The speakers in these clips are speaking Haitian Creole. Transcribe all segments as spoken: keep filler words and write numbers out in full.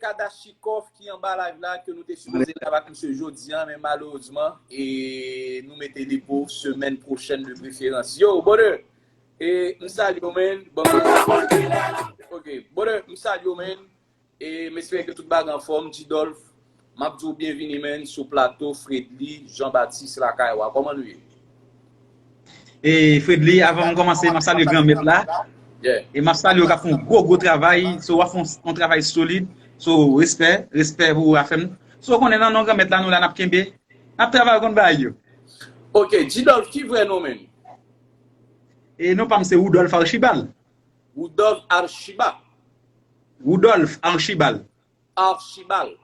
Kadachnikov ki anba live la, ke nou te sipoze live ak misye jodi a, men malerezman, e nou mete li pou semèn pwochèn de preferans. Yo, brother, e m salye w, man. Bon, ok, brother, m salye w, man. E m espere ke tout bagay anfòm. G-Dolf, m ap di w byenvini, man, sou plato Fredly Jean Baptiste lakay ou a. Kòman nou ye? E Fredly, avan m kòmanse, m ap salye Granmèt la. E m ap salye w k ap fè yon gwo, gwo travay. So, w ap fè yon, yon travay solid. So, respè, respè pou ou, afè m. So, w konnen nan non Granmèt la, nou la n ap kenbe. N ap travay, w konn bagay yo. Ok, G-Dolf, ki vrè non, man? E non pa m se Woudolf Archibald. Woudolf Archibald. Woudolf Archibald. Archibald.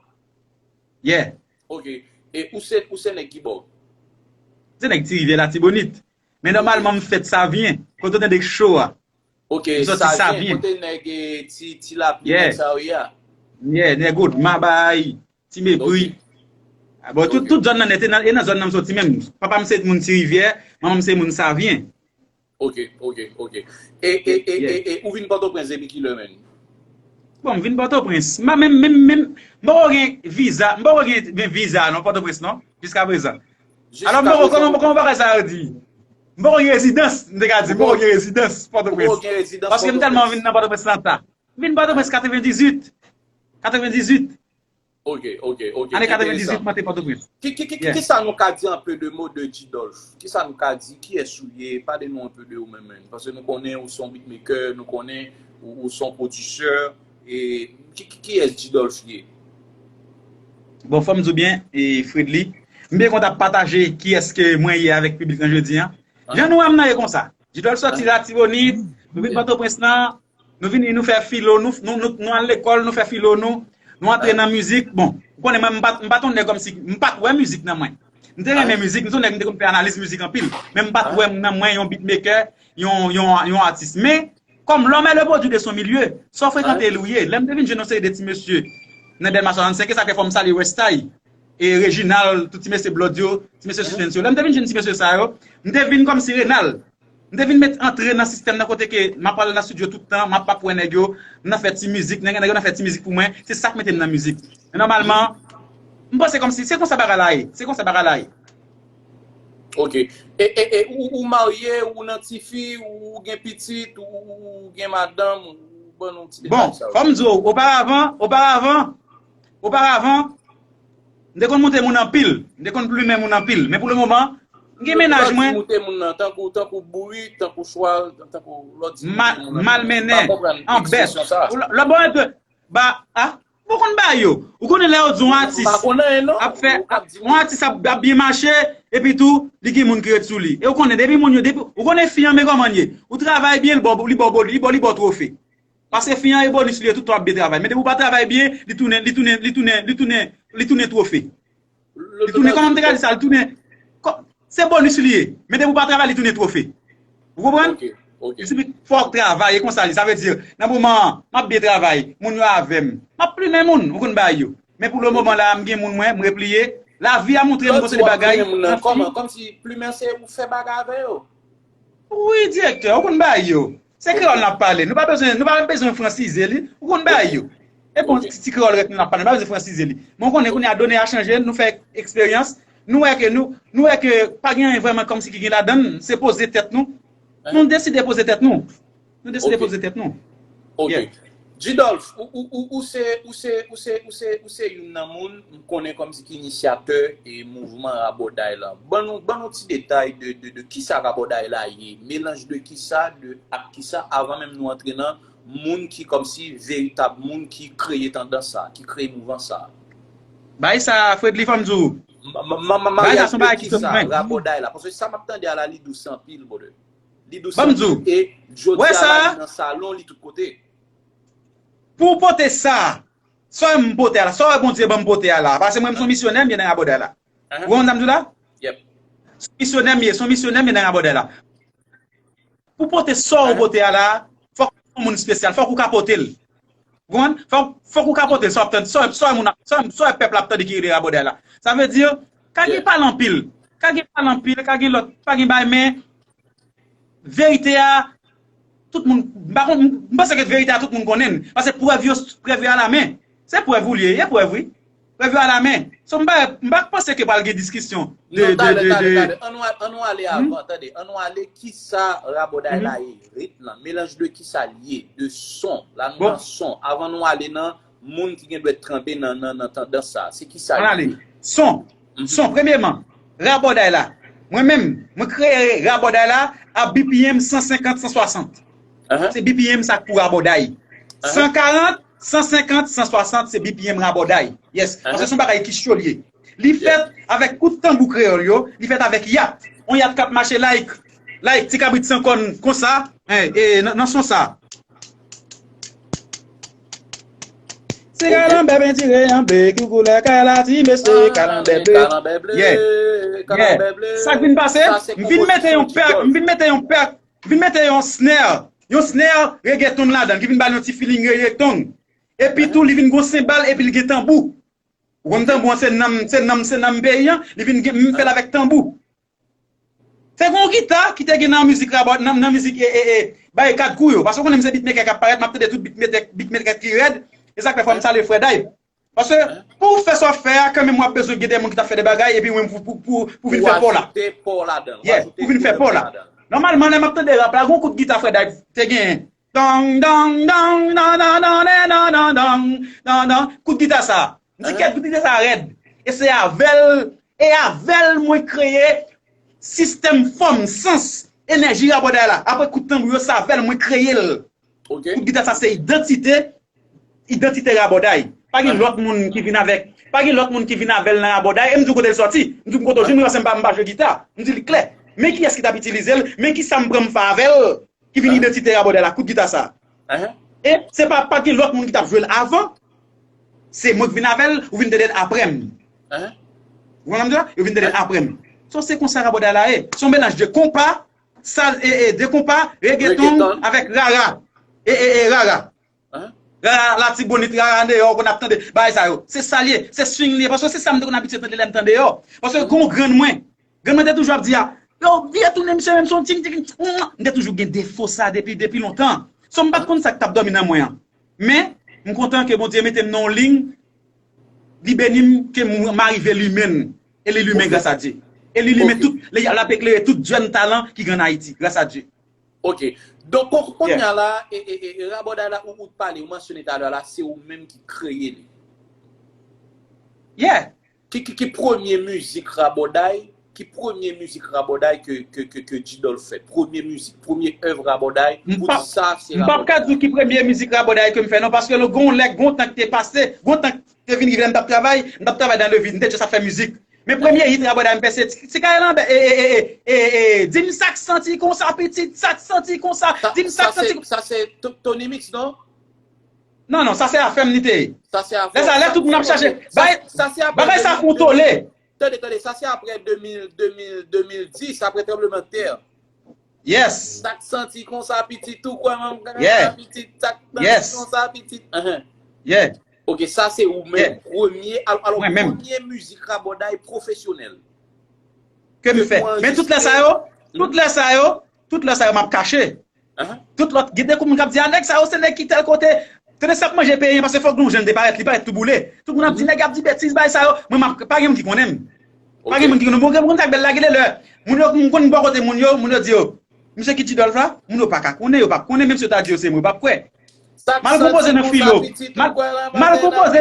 Yeah. Ok. E ou se, ou se nèg ki bò? Se nèg Ti Rivyè Latibonit. Men nòmalman m fèt Savyen. Kote w tande cho a? Ok, Savyen. Kote nèg e, Ti, Ti Lapli, nèg sa yo ye a? Yeah, nèg Odma bay, Ti Mepri. Bon, tout, tout zòn nan nèt, e nan, e nan zòn nan m soti menm. Papa m se moun Ti Rivyè, manman m se moun Savyen. Ok, ok, ok. E, e, e, e, e ou vin Pòtoprens depi kilè, man? Bon, m vin Pòtoprens. M pa menm, menm, menm, m poko gen viza, m poko gen, gen viza non Pòtoprens non, jiska prezan. Alò, m poko, kòman, kòman bagay sa yo di? M poko gen rezidans, m te ka di, m poko gen rezidans Pòtoprens. Paske m tèlman vin nan Pòtoprens nan ta. M vin Pòtoprens katrevendizuit. Katrevendizuit. Ok, ok, ok. Ane katrevendizuit, mwen te Pòtoprens. Ki, ki, ki, ki, kisa nou ka di en peu de mots de G-Dolf? Kisa nou ka di? Kiyès ou ye? Pale nou en peu de ou menm, man. Paske nou konnen ou se yon beatmaker, nou konnen ou, ou se yon pwodisè. E ki, ki, kiyès G-Dolf ye? Bon, fò m di w byen, e Fredly, m byen kontan ap pataje kiyès ke mwen ye avèk piblik lan jodi a. Jan nou wè m nan ye konsa. G-Dolf soti Latibonit, nou vin Pòtoprens lan, nou vini, nou fè filo, nou, nou, nou, nou al lekòl, nou fè filo nou, nou antre nan mizik. Bon, ou konnen mwen, m pa t, m pa t yon nèg kòmsi, m pa t wè mizik nan mwen. M te renmen mizik, m te yon nèg, m te konn fè analiz mizik anpil. Men m pa t wè nan mwen yon beatmaker, yon, yon, yon atis. Men, kòm l'homme est le produit de son milieu, sa w frekante li w ye. Lè m te vin jwenn yon seri de ti mesye nan Dèlma swasannsenk, e sa fè fò m salye Westay, e Reginald, tout ti mesye Blòd yo, ti mesye Suspense yo. Lè m te vin jwenn ti mesye sa yo, m te vin kòmsi Renald. M te vin met antre nan sistèm nan kote ke m ap al nan estidyo tout tan, m ap, m ap wè nèg yo, m nan fè ti mizik, nèg, nèg yo nan fè ti mizik pou mwen, se sa k mete m nan mizik. Men nòmalman, m panse kòmsi se konsa bagay la ye, se konsa bagay la ye. Ok. E, e, e ou, ou marye, ou nan tifi, ou gen pitit, ou, ou gen madanm, ou ban nou ti detay sa yo. Bon, fò m di w, oparavan, oparavan, oparavan, m te konn moute moun anpil, m te konn plimen moun anpil, men pou le moman, m gen mennaj mwen. Lè w di moute moun nan, tankou, tankou bouri, tankou chwal, tankou lè w di moute moun nan, m pa konprann ekspresyon sa. Lè w ba, a, ou konn bagay yo. Ou konnen lè yo di yon atis ap fè, yon atis ap, ap byen mache, epi tou, li gen moun ki ret sou li. E ou konnen, depi moun yo, depi, ou konnen fi an, men kòman l ye. Ou travay byen, li ba w, li ba w, li ba w, li ba w twofe. Paske fi an e bonis li ye tout tan w ap byen travay. Men depi w pa travay byen, li tounen, li tounen, li tounen, li tounen, li tounen twofe. Li tounen, kòman m te ka di sa, li tounen, se bonis li ye. Men depi w pa travay, li tounen twofe. Ou konprann? Li sibi fò w travay, e konsa li. Sa vle di, nan moman an, m ap byen travay, moun yo avè m. M ap plimen moun, ou konn bagay yo. Men pou le moman la, m gen moun mwen, m repliye. Lavi a montre m gon seri bagay. Kòman, kòmsi plimen se ou fè bagay avè yo? Wi, direktè, ou konn bagay yo. Se kreyòl n ap pale. Nou pa bezwen, nou pa bezwen fransize li. Ou konn bagay yo. E bon, ti, ti kreyòl rete n ap pale. Nou pa bezwen fransize li. Men w konnen kounye a done a chanje, nou fè eksperyans. Nou wè ke nou, nou wè ke pa gen anyen vrèman kòmsi ki gen ladan l. Se poze tèt nou. Nou deside poze tèt nou. Nou deside poze tèt nou. Ok. G-Dolf, ou, ou, ou, ou se, ou se, ou se, ou se, ou se youn nan moun m konnen kòmsi ki inisyatè e mouvman Rabòday lan. Ban nou, ban nou ti detay de, de, de kisa Rabòday la ye, melanj de kisa, de, ak kisa, avan menm nou antre nan moun ki kòmsi veritab moun ki kreye tandans sa, ki kreye mouvman sa. Bagay sa, Fredly, fò m di w. Bagay sa se yon bagay ki soti mwen. Rabòday la, paske sa m ap tande a la, li dous anpil, brother. Li dous anpil e jodi a la li nan salon, li tout kote. Pou w pote sa, sa w wè m pote a la, sa w wè Bondye ban m pote a la, paske mwen m se yon misyonè m ye nan Rabòday la. Ou konprann sa m di w la? Se yon misyonè m ye, se yon misyonè m ye nan Rabòday la. Pou pote sa w pote a la, fòk ou se yon moun espesyal, fòk ou ka pote l. Ou konprann? Fòk, fòk ou ka pote l, sa w ap tande, sa w wè moun ap, sa w wè pèp la ap tande ki rele Rabòday la. Sa vle di, ka gen pale anpil, ka gen pale anpil, ka gen lòt, pa gen bagay, men verite a, tout moun, m pa konn, m panse ke verite a tout moun konnen l. Paske prèv yo, prèv yo alamen. Se prèv ou li ye, e prèv wi. Prèv yo alamen. So, m pa, m pa panse ke pral gen diskisyon de, de, de, de. Non, talè, talè, talè. An nou al-, an nou ale avan, tande. An nou ale kisa rabòday la ye, ritm lan, melanj de kisa l ye, de son, la nou nan son. Avan nou ale nan moun ki gen dwèt tranbe nan, nan, nan tandans sa, se kisa l ye? Ann ale. Son. Son, premyeman, rabòday la. Mwen menm, mwen kreye rabòday la a B P M san senkant, san swasant. Se B P M sa k pou rabòday. San karant, san senkant, san swasant, se B P M rabòday. Yes. Paske se yon bagay ki cho l ye. Li fèt avèk kout tanbou kreyòl yo, li fèt avèk yat. On yat k ap mache like, like, ti kabrit san kòn konsa, e, e, nan, nan son sa. Se kalanbè pentire an ble, ki koulè kay la, ti mesye, kalanbè ble. Yeah. Yeah. Sa k vin pase, m vin mete yon pèk, m vin mete yon pèk, m vin mete yon snare, yon snare reggaeton ladan l, ki vin ba l yon ti feeling reggaeton. Epi tou, li vin gon senbal, epi li gen tanbou. Ou konn tanbou an, se nanm, se nanm, se nanm peyi an, li vin gen, m fè l avèk tanbou. Se gon gita ki te gen nan mizik rabòt, nan, nan mizik, e, e, e, bay kat kou yo. Paske ou konnen m se beatmaker k ap parèt, m ap tande tout beatmaker, beatmaker ki rèd. E sa k fè fò m salye frè Dave. Paske pou w fè sa w ap fè a, kanmenm w ap bezwen gen de moun ki t ap fè de bagay, epi mwen pou, pou, pou, pou vin fè pa w la. Yeah, pou vin fè pa w la. Nòmalman, lè m ap tande rap la, gon kout gita frè Dave te genyen. Dong, dong, dong, dong, dong, dong, dong, dong, dong, dong, dong. Kout gita sa. M di kèt, kout gita sa rèd. E se avè l, e avè l mwen kreye sistèm, fòm, sans, enèji rabòday la. Apre kout tanbou yo, se avè l mwen kreye l. Kout gita sa se idantite, idantite rabòday. Pa gen lòt moun ki vin avèk, pa gen lòt moun ki vin avè l nan rabòday. E m di w kote l sòti. M di w kote w jwenn li, paske m pa, m pa jwe gita. M di l klè. Men kiyès ki t ap itilize l, men kisa m pran m fè avè l. Ki vin idantite rabòday la, kout gita sa. E se pa, pa gen lòt moun ki t ap jwe l avan. Se mwen ki vin avè l, ou vin tande l apre m. Ou konprann sa m di la? Yo vin tande l apre m. So, se konsa rabòday la ye. Se yon melanj de konpa, sa, e, e, de konpa, reggaeton avèk rara. E, e, e, rara. Rara, Latibonit, rara andeyò, ou konn ap tande bagay sa yo. Se sa l ye, se swing li ye. Paske se sa m te konn abitye tande lè m t andeyò. Paske gon grann mwen, Grann mwen te toujou ap di a, yo, vye tounen misye menm se yon ting, ting, ting. M te toujou gen defo sa depi, depi lontan. So, m pa t konn sa k t ap dòmi nan mwen an. Men, m kontan ke Bondye mete m nan yon liy, li beni m, ke m, m arive limen l. E li limen gras a Dye. E li limen tout, li, l ap eklere tout jèn talan ki gen ann Ayiti, gras a Dye. Ok. Donk, kon-, kounye a la, e, e, e, e, rabòday la, ou, ou t pale, ou mansyone talè la, se ou menm ki kreye li. Yeah. Ki, ki, ki premye mizik rabòday, ki premye mizik rabòday ke, ke, ke, ke G-Dolph fè? Premye mizik, premye èv rabòday, ou di sa se rabòday. M p ap ka di w ki premye mizik rabòday ke m fè, non, paske l gon lè, gon tan ki te pase, gon tan ki te vin rive, m t ap travay, m t ap travay dan levi, m te just ap fè mizik. Men premye hit rabòday m fè se ti, ti kay lanbè, e, e, e, e, e, e, di m sa k santi konsa, pitit, sa k santi konsa, di m sa k santi. Sa se To-, Tony Mix, non? Non, non, sa se afè m li te ye. Sa se afè. Lè sa, lè tout moun ap chache, bagay, bagay sa kontwole. Tande, tande, sa se apre de mil, de mil, de mil dis, apre tranblemanntè. Yes. Sa k santi konsa pitit, ou kwè manm kanada pitit, sa k santi konsa pitit. Yeah. Ok, sa se ou menm premye, al-, alò, premye mizik rabòday pwofesyonèl ke m fè. Men tout lè sa yo, tout lè sa yo, tout lè sa yo, m ap kache. Tout lòt, gen de kou moun k ap di, a, nèg sa yo, se nèg ki tèl kote. Tande sa ap manje peyi an, paske fòk nou jwenn de parèt, li parèt tou boule. Tout moun ap di, nèg ap di betiz, bagay sa yo. Mwen, m ap, pa gen moun ki konnen m. Pa gen moun ki konnen m. Bon, gen moun sa k bèl la, gen de lè. Moun yo, m konn bò kote moun yo, moun yo di yo, misye ki G-Dolph la, moun yo pa ka konnen, yo p ap konnen, menm si yo ta di yo se mwen, yo p ap kwè. M al konpoze nan filo. M al, m al konpoze,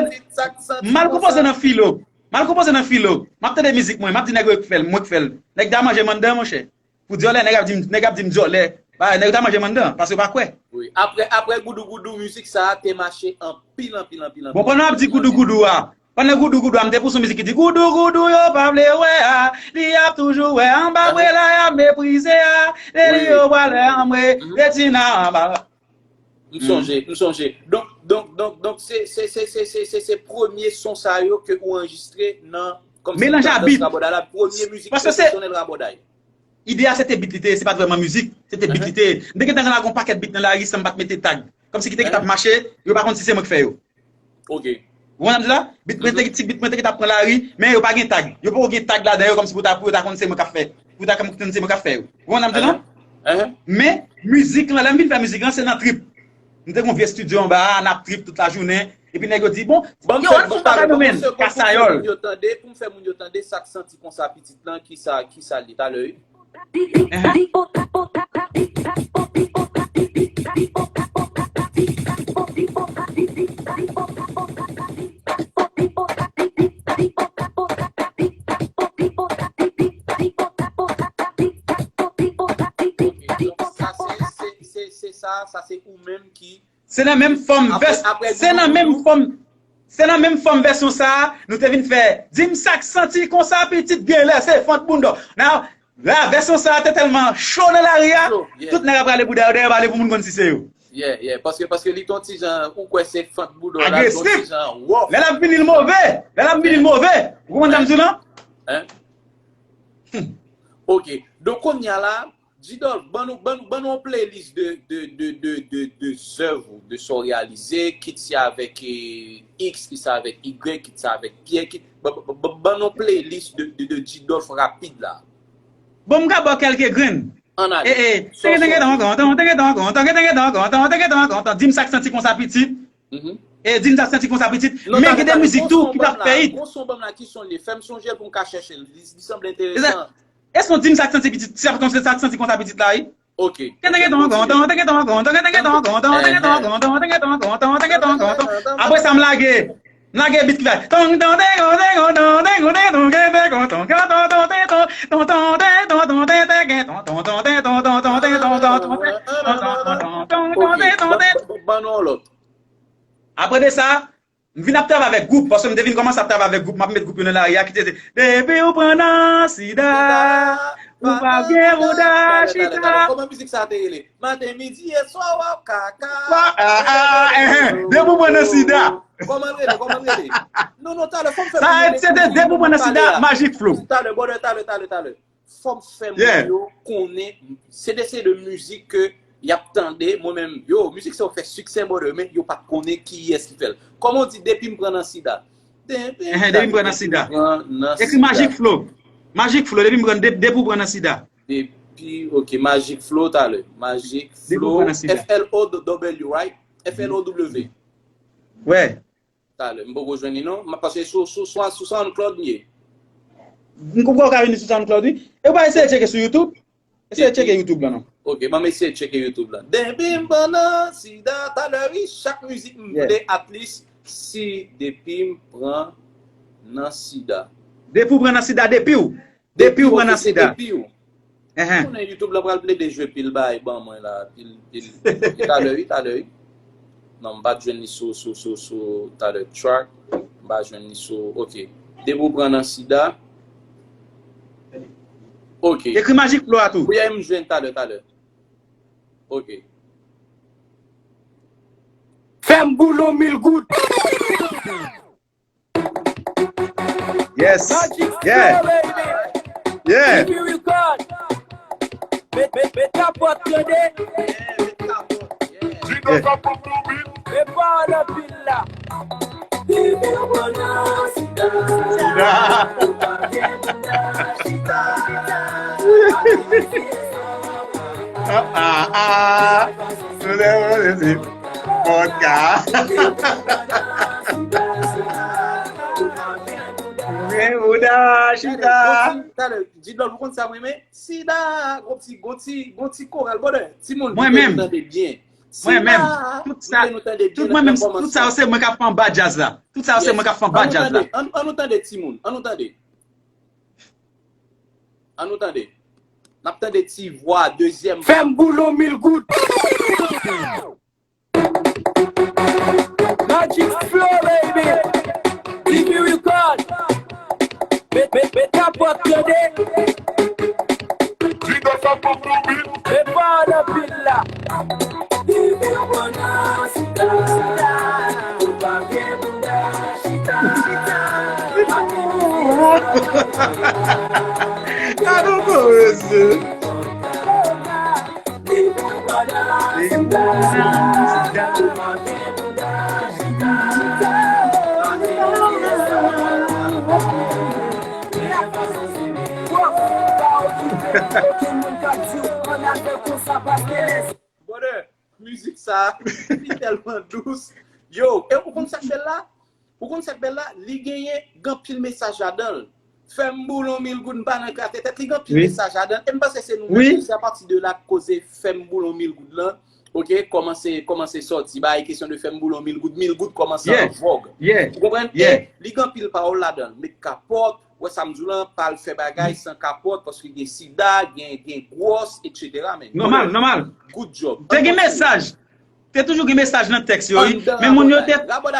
m al konpoze nan filo. M al konpoze nan filo. M ap tande mizik mwen, m ap di nèg yo k fè l, mwen k fè l. Nèg ta manje m anndan, monchè. Pou dyòlè, nèg ap di m, nèg ap di m dyòlè. Ba, nèg yo ta manje m anndan, paske yo pa kwè. Wi. Apre, apre Goudougoudou, mizik sa a te mache anpil, anpil, anpil, anpil. Bon, pandan w ap di Goudougoudou a, pandan Goudougoudou a, m te pouse yon mizik ki di, Goudougoudou yo pa vle wè a, li ap toujou wè anba bwe la, y ap meprize a, lè li yo pral wè anmwe, Betina anba. M sonje, m sonje. Donk, donk, donk, donk, se, se, se premye son sa yo ke ou anrejistre nan, kòmsi, melanj a tandans bit. Rabòday la, premye mizik pwofesyonèl rabòday. Ide a se te bit li te ye, se pa t vrèman mizik, se te bit li te ye. M te gentan rann ak yon pakèt bit nan lari san m pa t mete tag. Kòmsi ki te gentan ap mache, yo pa konn si se mwen k fè yo. Ok. Ou konprann sa m di la? Bit mwen te, ti bit mwen te gentan ap pran lari, men yo pa gen tag. Yo poko gen tag ladan yo kòmsi pou ta, pou yo ta konn se mwen k ap fè. Pou yo ta konn se mwen k ap fè yo. Ou konprann sa m di la? Men, mizik lan, lè m vin fè mizik lan, se nan trip. M te gon vye estidyo anba a, n ap trip tout lajounen. Epi nèg yo di, bon, yo, ann fè yon bagay nou menm, kasayòl. Pou m fè moun yo tande, pou m fè moun yo tande sa k santi konsa pitit lan, ki sa, ki sa li talè, wi. Ok, donk sa se, se, se, se sa, sa se ou menm ki Se nan menm fòm vès, se nan menm fòm, se nan menm fòm vèsyon sa a, nou te vin fè, di m sa k santi konsa pitit genlè, se fant bounda. Nan, la, vèsyon sa a te tèlman cho nan lari a, tout nèg ap rale bouda yo dèyè, pale pou moun konn si se yo. Yeah, yeah, paske, paske li ton ti jan, ou kwè se fant bounda la, li ton ti jan wòf. Lè l ap vini l move, lè l ap vini l move. Ou konprann sa m di w lan? Hein? Ok, donk kounye a la, G-Dolph, ban nou, ban nou, ban nou yon playlist de, de, de, de, de, de zèv ou, de sa w reyalize, kit se avèk eh, X, kit se avèk Y, kit se avèk Pierre, kit, ban, ban, ban, ban nou yon playlist de, de, de G-Dolph rapid la. Bon, m ka ba w kèlke grenn. Ann ale. Eh, eh, tenge tonton, tenge tonton, tenge tonton, tenge tonton, tenge tonton, di m sa k santi konsa pitit. Mhm. Eh, di m sa k santi konsa pitit. Men gen de mizik tou ki t ap fè it. Gon son ban m la, ki son li ye? Fè m sonje l pou m ka chèche l. Li, li sanble enteresan. E son di m sa k santi pitit, sa k santi konsa pitit la, wi. Ok. Apre sa, m lage. M lage bit ki fè. Ok, ban, ban, ban nou yon lòt. Apre de sa, m vin ap travay avèk gwoup, paske m te vin kòmanse ap travay avèk gwoup, m ap met gwoup yo nan lari a, ki te di, depi w pran nan sida, ou p ap gen bouda chita. Kòman mizik sa te rele? Maten, midi e swa w ap kaka. Depi w pran nan sida. Kòman l rele? Kòman l rele? Non, non, talè, fò m fè moun yo dekouvri moun m ap pale a. Sa se te depi w pran nan sida, Magic Flow. Talè, brother, talè, talè, talè. Fò m fè moun yo konnen se de, se de mizik ke y ap tande, mwen menm, yo, mizik sa yo fè siksè, brother, men yo pa t konnen kiyès ki fè l. Kòman w di, depi m pran nan sida? Depi m pran nan sida. Ekri Magic Flow. Magic Flow, depi m pran, depi w pran nan sida. Depi, ok, Magic Flow, talè. Magic Flow, F L O W, right? F L O W. Wè. Talè, m poko jwenn li non. M ap pase sou, sou, sou, sou SoundCloud m ye. M kwè w ka vin sou SoundCloud, wi. E w pa eseye tcheke sou YouTube? Eseye tcheke YouTube la non. Ok, ban m eseye tcheke YouTube la. Depi m pran nan sida, talè, wi, chak mizik m vle at least si depi m pran nan sida. Depi w pran nan sida, depi w. Depi w pran nan sida. Depi w. Ou konnen YouTube la pral plede jwe pil bagay ban mwen la, pil, pil, pil, talè wi, talè wi. Non, m pa t jwenn li sou, sou, sou, sou, talè track. M pa jwenn li sou, ok. Depi w pran nan sida. Ok. Ekri Magic Flow a tou. Wi, m jwenn talè, talè. Ok. Fè m boule yon mil goud. Yes. Magic Flow, baby. Yeah. T V Record. Met, met, met kapòt, tande. Di nou sa pou nou, wi. E pa nan pil la. Sida. Ah, ah, ah. Vodka. Mwen bouda chita. Talè, G-Dolph, ou konn sa mwen renmen? Sida, gon ti, gon ti, gon ti koral, brother. Timoun, mwen menm. Tande byen. Mwen menm. Tout sa, tout mwen menm, tout sa yo se mwen k ap fè anba djaz la. Tout sa yo se mwen k ap fè anba djaz la. An nou tande, timoun, an nou tande. An nou tande. N ap tande ti vwa, dezyèm. Fè m boule yon mil goud. Magic Flow, baby. T V Record. Met, met, met kapòt, tande. Di nou sa pou nou, wi. E pa nan pil la. Gade yon mesye. Brother, mizik sa, li tèlman dous. Yo, e ou konn sa k bèl la? Ou konn sa k bèl la? Li genyen gen anpil mesaj ladan l. Fè m boule yon mil goud, m pa nan kratè tèt. Li gen anpil mesaj ladan l. E m panse se nou menm tou, se apati de la koze fè m boule yon mil goud lan, oke, kòmanse, kòmanse sòti. Bay kesyon de fè m boule yon mil goud, mil goud kòmanse an vòg. Ou konprann? E li gen anpil pawòl ladan l. Met kapòt, wè sa m di w lan, pa al fè bagay san kapòt, paske gen sida, gen, gen gwòs, etsetera, men. Nòmal, nòmal. Good job. Te gen mesaj. Te toujou gen mesaj nan tèks yo, wi. Men moun yo te,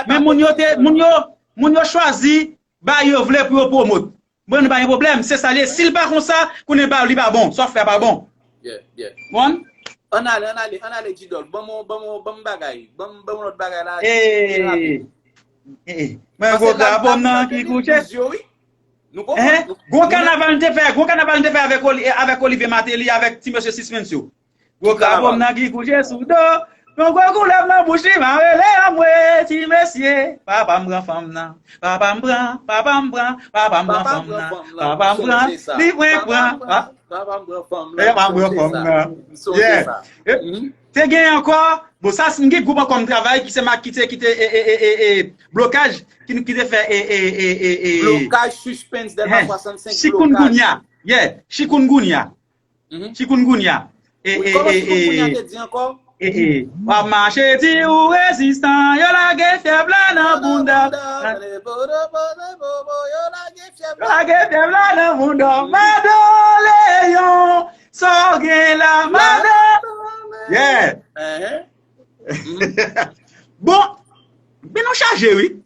men moun yo te, moun yo, moun yo chwazi ba yo vle pou yo pwomot. Bon, nou pa gen pwoblèm, se sa li ye. Si l pa konsa, kounye a li pa bon. Sa w fè a pa bon. Bon? Ann ale, ann ale, ann ale, Didòl. Ban m, ban m, ban m bagay. Ban m, ban m lòt bagay la. Trè rapid. Mwen gwo krabòm nan ki kouche. Gwo kanaval n te fè, gwo kanaval n te fè avèk Oli-, avèk Olivier Martelly, avèk ti mesye Sismens yo. Gwo krabòm nan ki kouche sou do. Yon gwo koulèv nan bouch li, m a rele anmwe, ti mesye. Papa m pran fanm nan. Papa m pran, papa m pran, papa m pran fanm nan. Papa m pran, li pran, pran. Papa m pran fanm nan. Papa m pran fanm nan. M sonje sa. Te gen ankò, bon, sa, m gen gwoup ankò m travay ki se ma-, ki te, ki te, e, e, e, e, e, blokaj, ki, ki te fè, e, e, e, e, e, blokaj, suspens, Dèlma swasannsenk, blokaj. Chikungunya. Yeah, chikungunya. Chikungunya. E, e, kòman e, chikungunya e, te di ankò? E, e. W ap mache di ou rezistan, yo lage fyèv la nan bounda. Yo lage fyèv la nan bounda. Mado Leyon, sa w gen la, mado. Yeah. Bon, men nou chaje, wi.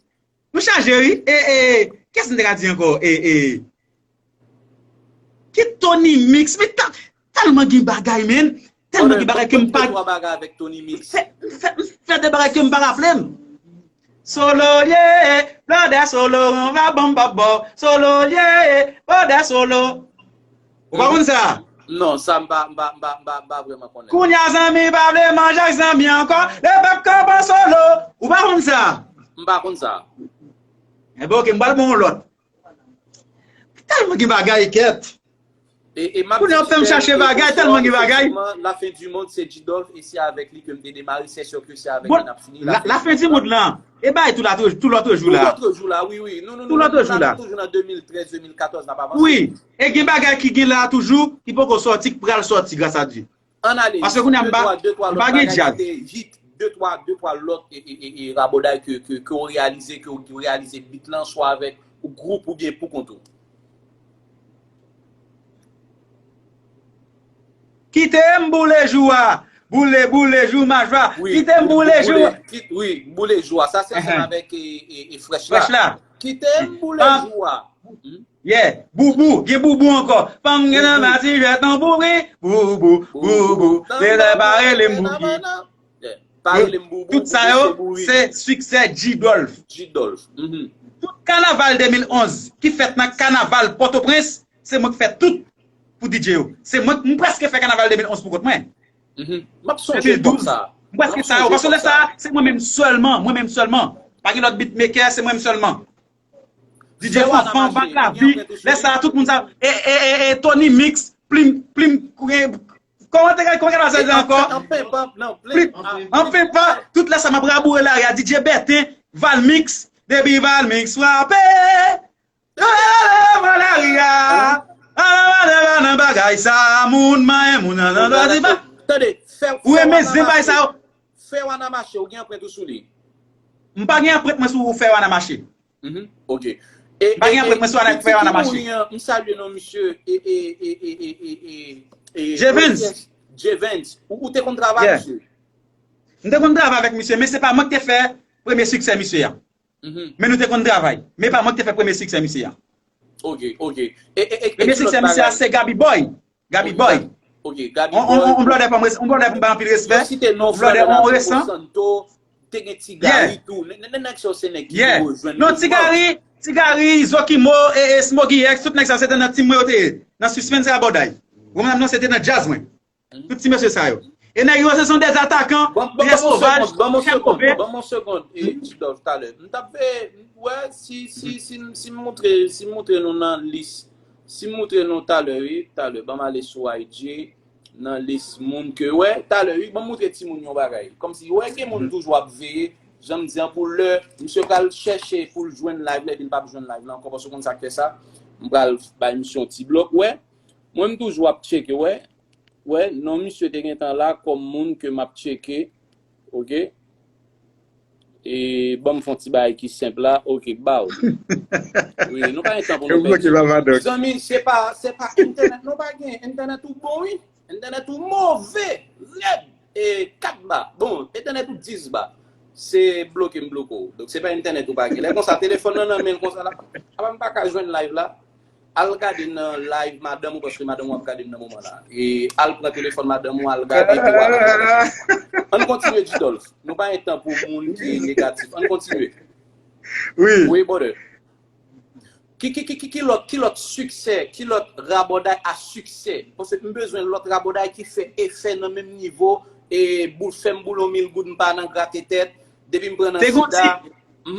Nou chaje, wi. E, e, kiyès m te ka di ankò? E, e, ki Tony Mix, men ta-, tèlman gen bagay, men. Tèlman gen bagay ke m pa. Fè, fè, fè de bagay ke m pa raple m. Solo, yeah, brother Solo, on va bon bòbò. Solo, yeah, brother Solo. Ou pa konn sa? Non, sa m pa, m pa, m pa, m pa, m pa vrèman konnen. Kounye a zanmi pa vle manje ak zanmi ankò. Lepèp kanpe an solo. Ou pa konn sa? M pa konn sa. Enben, oke, m pral ba w yon lòt. Tèlman gen bagay, kèt. E, e m ap di, kounye a w fè m chache bagay, tèlman gen bagay. La fin du monde, c'est Didolph, e se avèk li ke m te demare, c'est sûr que c'est avec li n ap fini. La fin du monde lan, e bay tou la, tou, tou lòt jou la. Tou lòt jou la, wi, wi. Nou, nou, nou, nou, nou toujou nan de mil trèz, de mil katòz, n ap avanse. Wi, e gen bagay ki gen la toujou, ki poko sòti, ki pral sòti, gras a Dye. Ann ale, paske kounye a m pa, de twa, de twa lòt bagay ki te hit, de twa, de twa lòt, e, e, e, e, rabòday ke, ke, ke w reyalize, ke w reyalize beat lan, swa avèk ou gwoup oubyen pou kont ou. Kite m boule jou a, boule, boule jou majwa, kite m boule jou a. Wi, boule jou a, sa se ansanm avèk, e, e, e, Fresh la. Fresh la. Kite m boule jou a. Yeah, boubou, gen boubou ankò. Fanm gen nan mati jwèt nan boubou, boubou, boubou. Lè pa rele m bouki. Pa rele m boubou, tout sa yo, se siksè G Dolph. G Dolph. Tout kanaval de mil onz ki fèt nan kanaval Pòtoprens, se mwen ki fè tout pou D J yo. Se mwen, m prèske fè kanaval de mil onz pou kont mwen. M ap sonje epòk sa. M prèske sa yo. Paske lè sa, se mwen menm sèlman, mwen menm sèlman. Pa gen lòt beatmaker, se mwen menm sèlman. D J Fanfan, Bak Lavi, lè sa a, tout moun sa, e, e, e, e, Tony Mix, Plim, Plim, e, kòman te, kòman te sa di ankò? Plim, Anpenpan, tout lè sa, m ap raboure lari a, D J Bèten, Valmix, depi Valmix frape, nan lari a, nan bagay sa, moun manyen, moun nan, nan, nan, nan, tande, fè, ou renmen zen bagay sa yo. Fè w ann a mache, ou gen anprent ou sou li. M pa gen anprent mwen sou fè w ann a mache. Mhm, ok. E, m pa gen anprent mwen sou fè w ann a mache. M salye non misye, e, e, Jevens. Jevens, ou, ou te konn travay misye? M te konn travay avèk misye, men se pa mwen ki te fè premye siksè misye a. Mhm. Men nou te konn travay. Men pa mwen ki te fè premye siksè misye a. Ok, ok. E, e, e, premye siksè misye a se Gaby Boy. Gaby Boy. Ok, Gaby Boy. On blòdè pa mwen, on blòdè pou m bay anpil respè. Yo site non frè Renato Santo, te gen Ti Gary tou. Nèg sa yo se nèg ki vin rejwenn. Non, Ti Gary, Ti Gary, Zokimo, e, e, Smoggy X, tout nèg sa se te nan team mwen yo te ye. Nan Suspens e Abòday. Ou konprann non, se te nan djaz mwen. Tout ti mesye sa yo. E nèg yo se son dèzatakan, pyès sovaj, chèf kope. Ban m yon segonn, ban m yon segonn, e, Didolph, talè. M t ap vle, wè, si, si, si, si m moutre, si m moutre nou nan lis, si m moutre nou talè, wi, talè, ban m ale sou I G, nan lis moun ke, wè, talè, wi, ban m moutre timoun yon bagay. Kòmsi, wè, gen moun toujou ap veye, jan m di an, pou lè misye pral chèche pou l jwenn live la, epi l p ap jwenn live la ankò, paske w konn sa k fè sa, m pral bay misye yon ti blòk, wè. Mwen, m toujou ap tcheke, wè. Wè, non misye te gentan la kòm moun ke m ap tcheke, oke? E ban m fè yon ti bagay ki senp la, oke, baw. Wi, nou pa gen tan pou nou pèdi. Zanmi, se pa, se pa entènèt, nou pa gen entènèt ou bon, wi. Entènèt ou move, rèd, e kat ba. Bon, entènèt ou dis ba. Se bloke m bloke w. Donk, se pa entènèt ou pa gen. Lè konsa, telefòn nan nan men l konsa la. Apa m pa ka jwenn live la? Al gade nan live madanm ou, paske madanm ou ap gade m nan moman la. E al pran telefòn madanm ou, al gade, epi w al. Ann kontinye, G-Dolph. Nou pa gen tan pou moun ki negatif. Ann kontinye. Wi. Wi, brother. Ki, ki, ki, ki, ki lòt, ki lòt siksè, ki lòt rabòday a siksè? Paske m bezwen lòt rabòday ki fè efè nan menm nivo, e boul, fè m boule yon mil goud, m pa nan grate tèt, depi m pran nan sida. Te gon ti,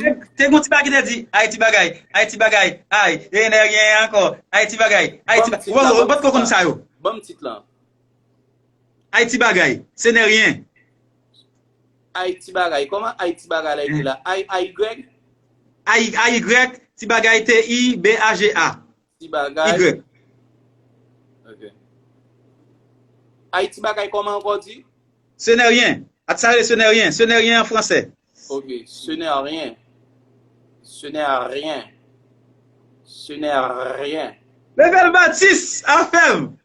te, te gon ti bagay ki te di, Ayiti bagay, Ayiti bagay, ay, e nè ryen ankò, Ayiti bagay, Ayiti bagay. Ou pa t ko konn sa yo. Ban m tit lan. Ayiti bagay, se nè ryen. Ayiti bagay. Kòman Ayiti bagay la ekri la? A Y? A Y, ti bagay T I B A G A. Ti bagay. Y. Ok. Ayiti bagay kòman ankò di? Ce n'est rien. At sa rele ce n'est rien. Ce n'est rien an fransè. Ok. Ce n'est rien. Ce n'est rien. Ce n'est rien. Level Batis, afè m.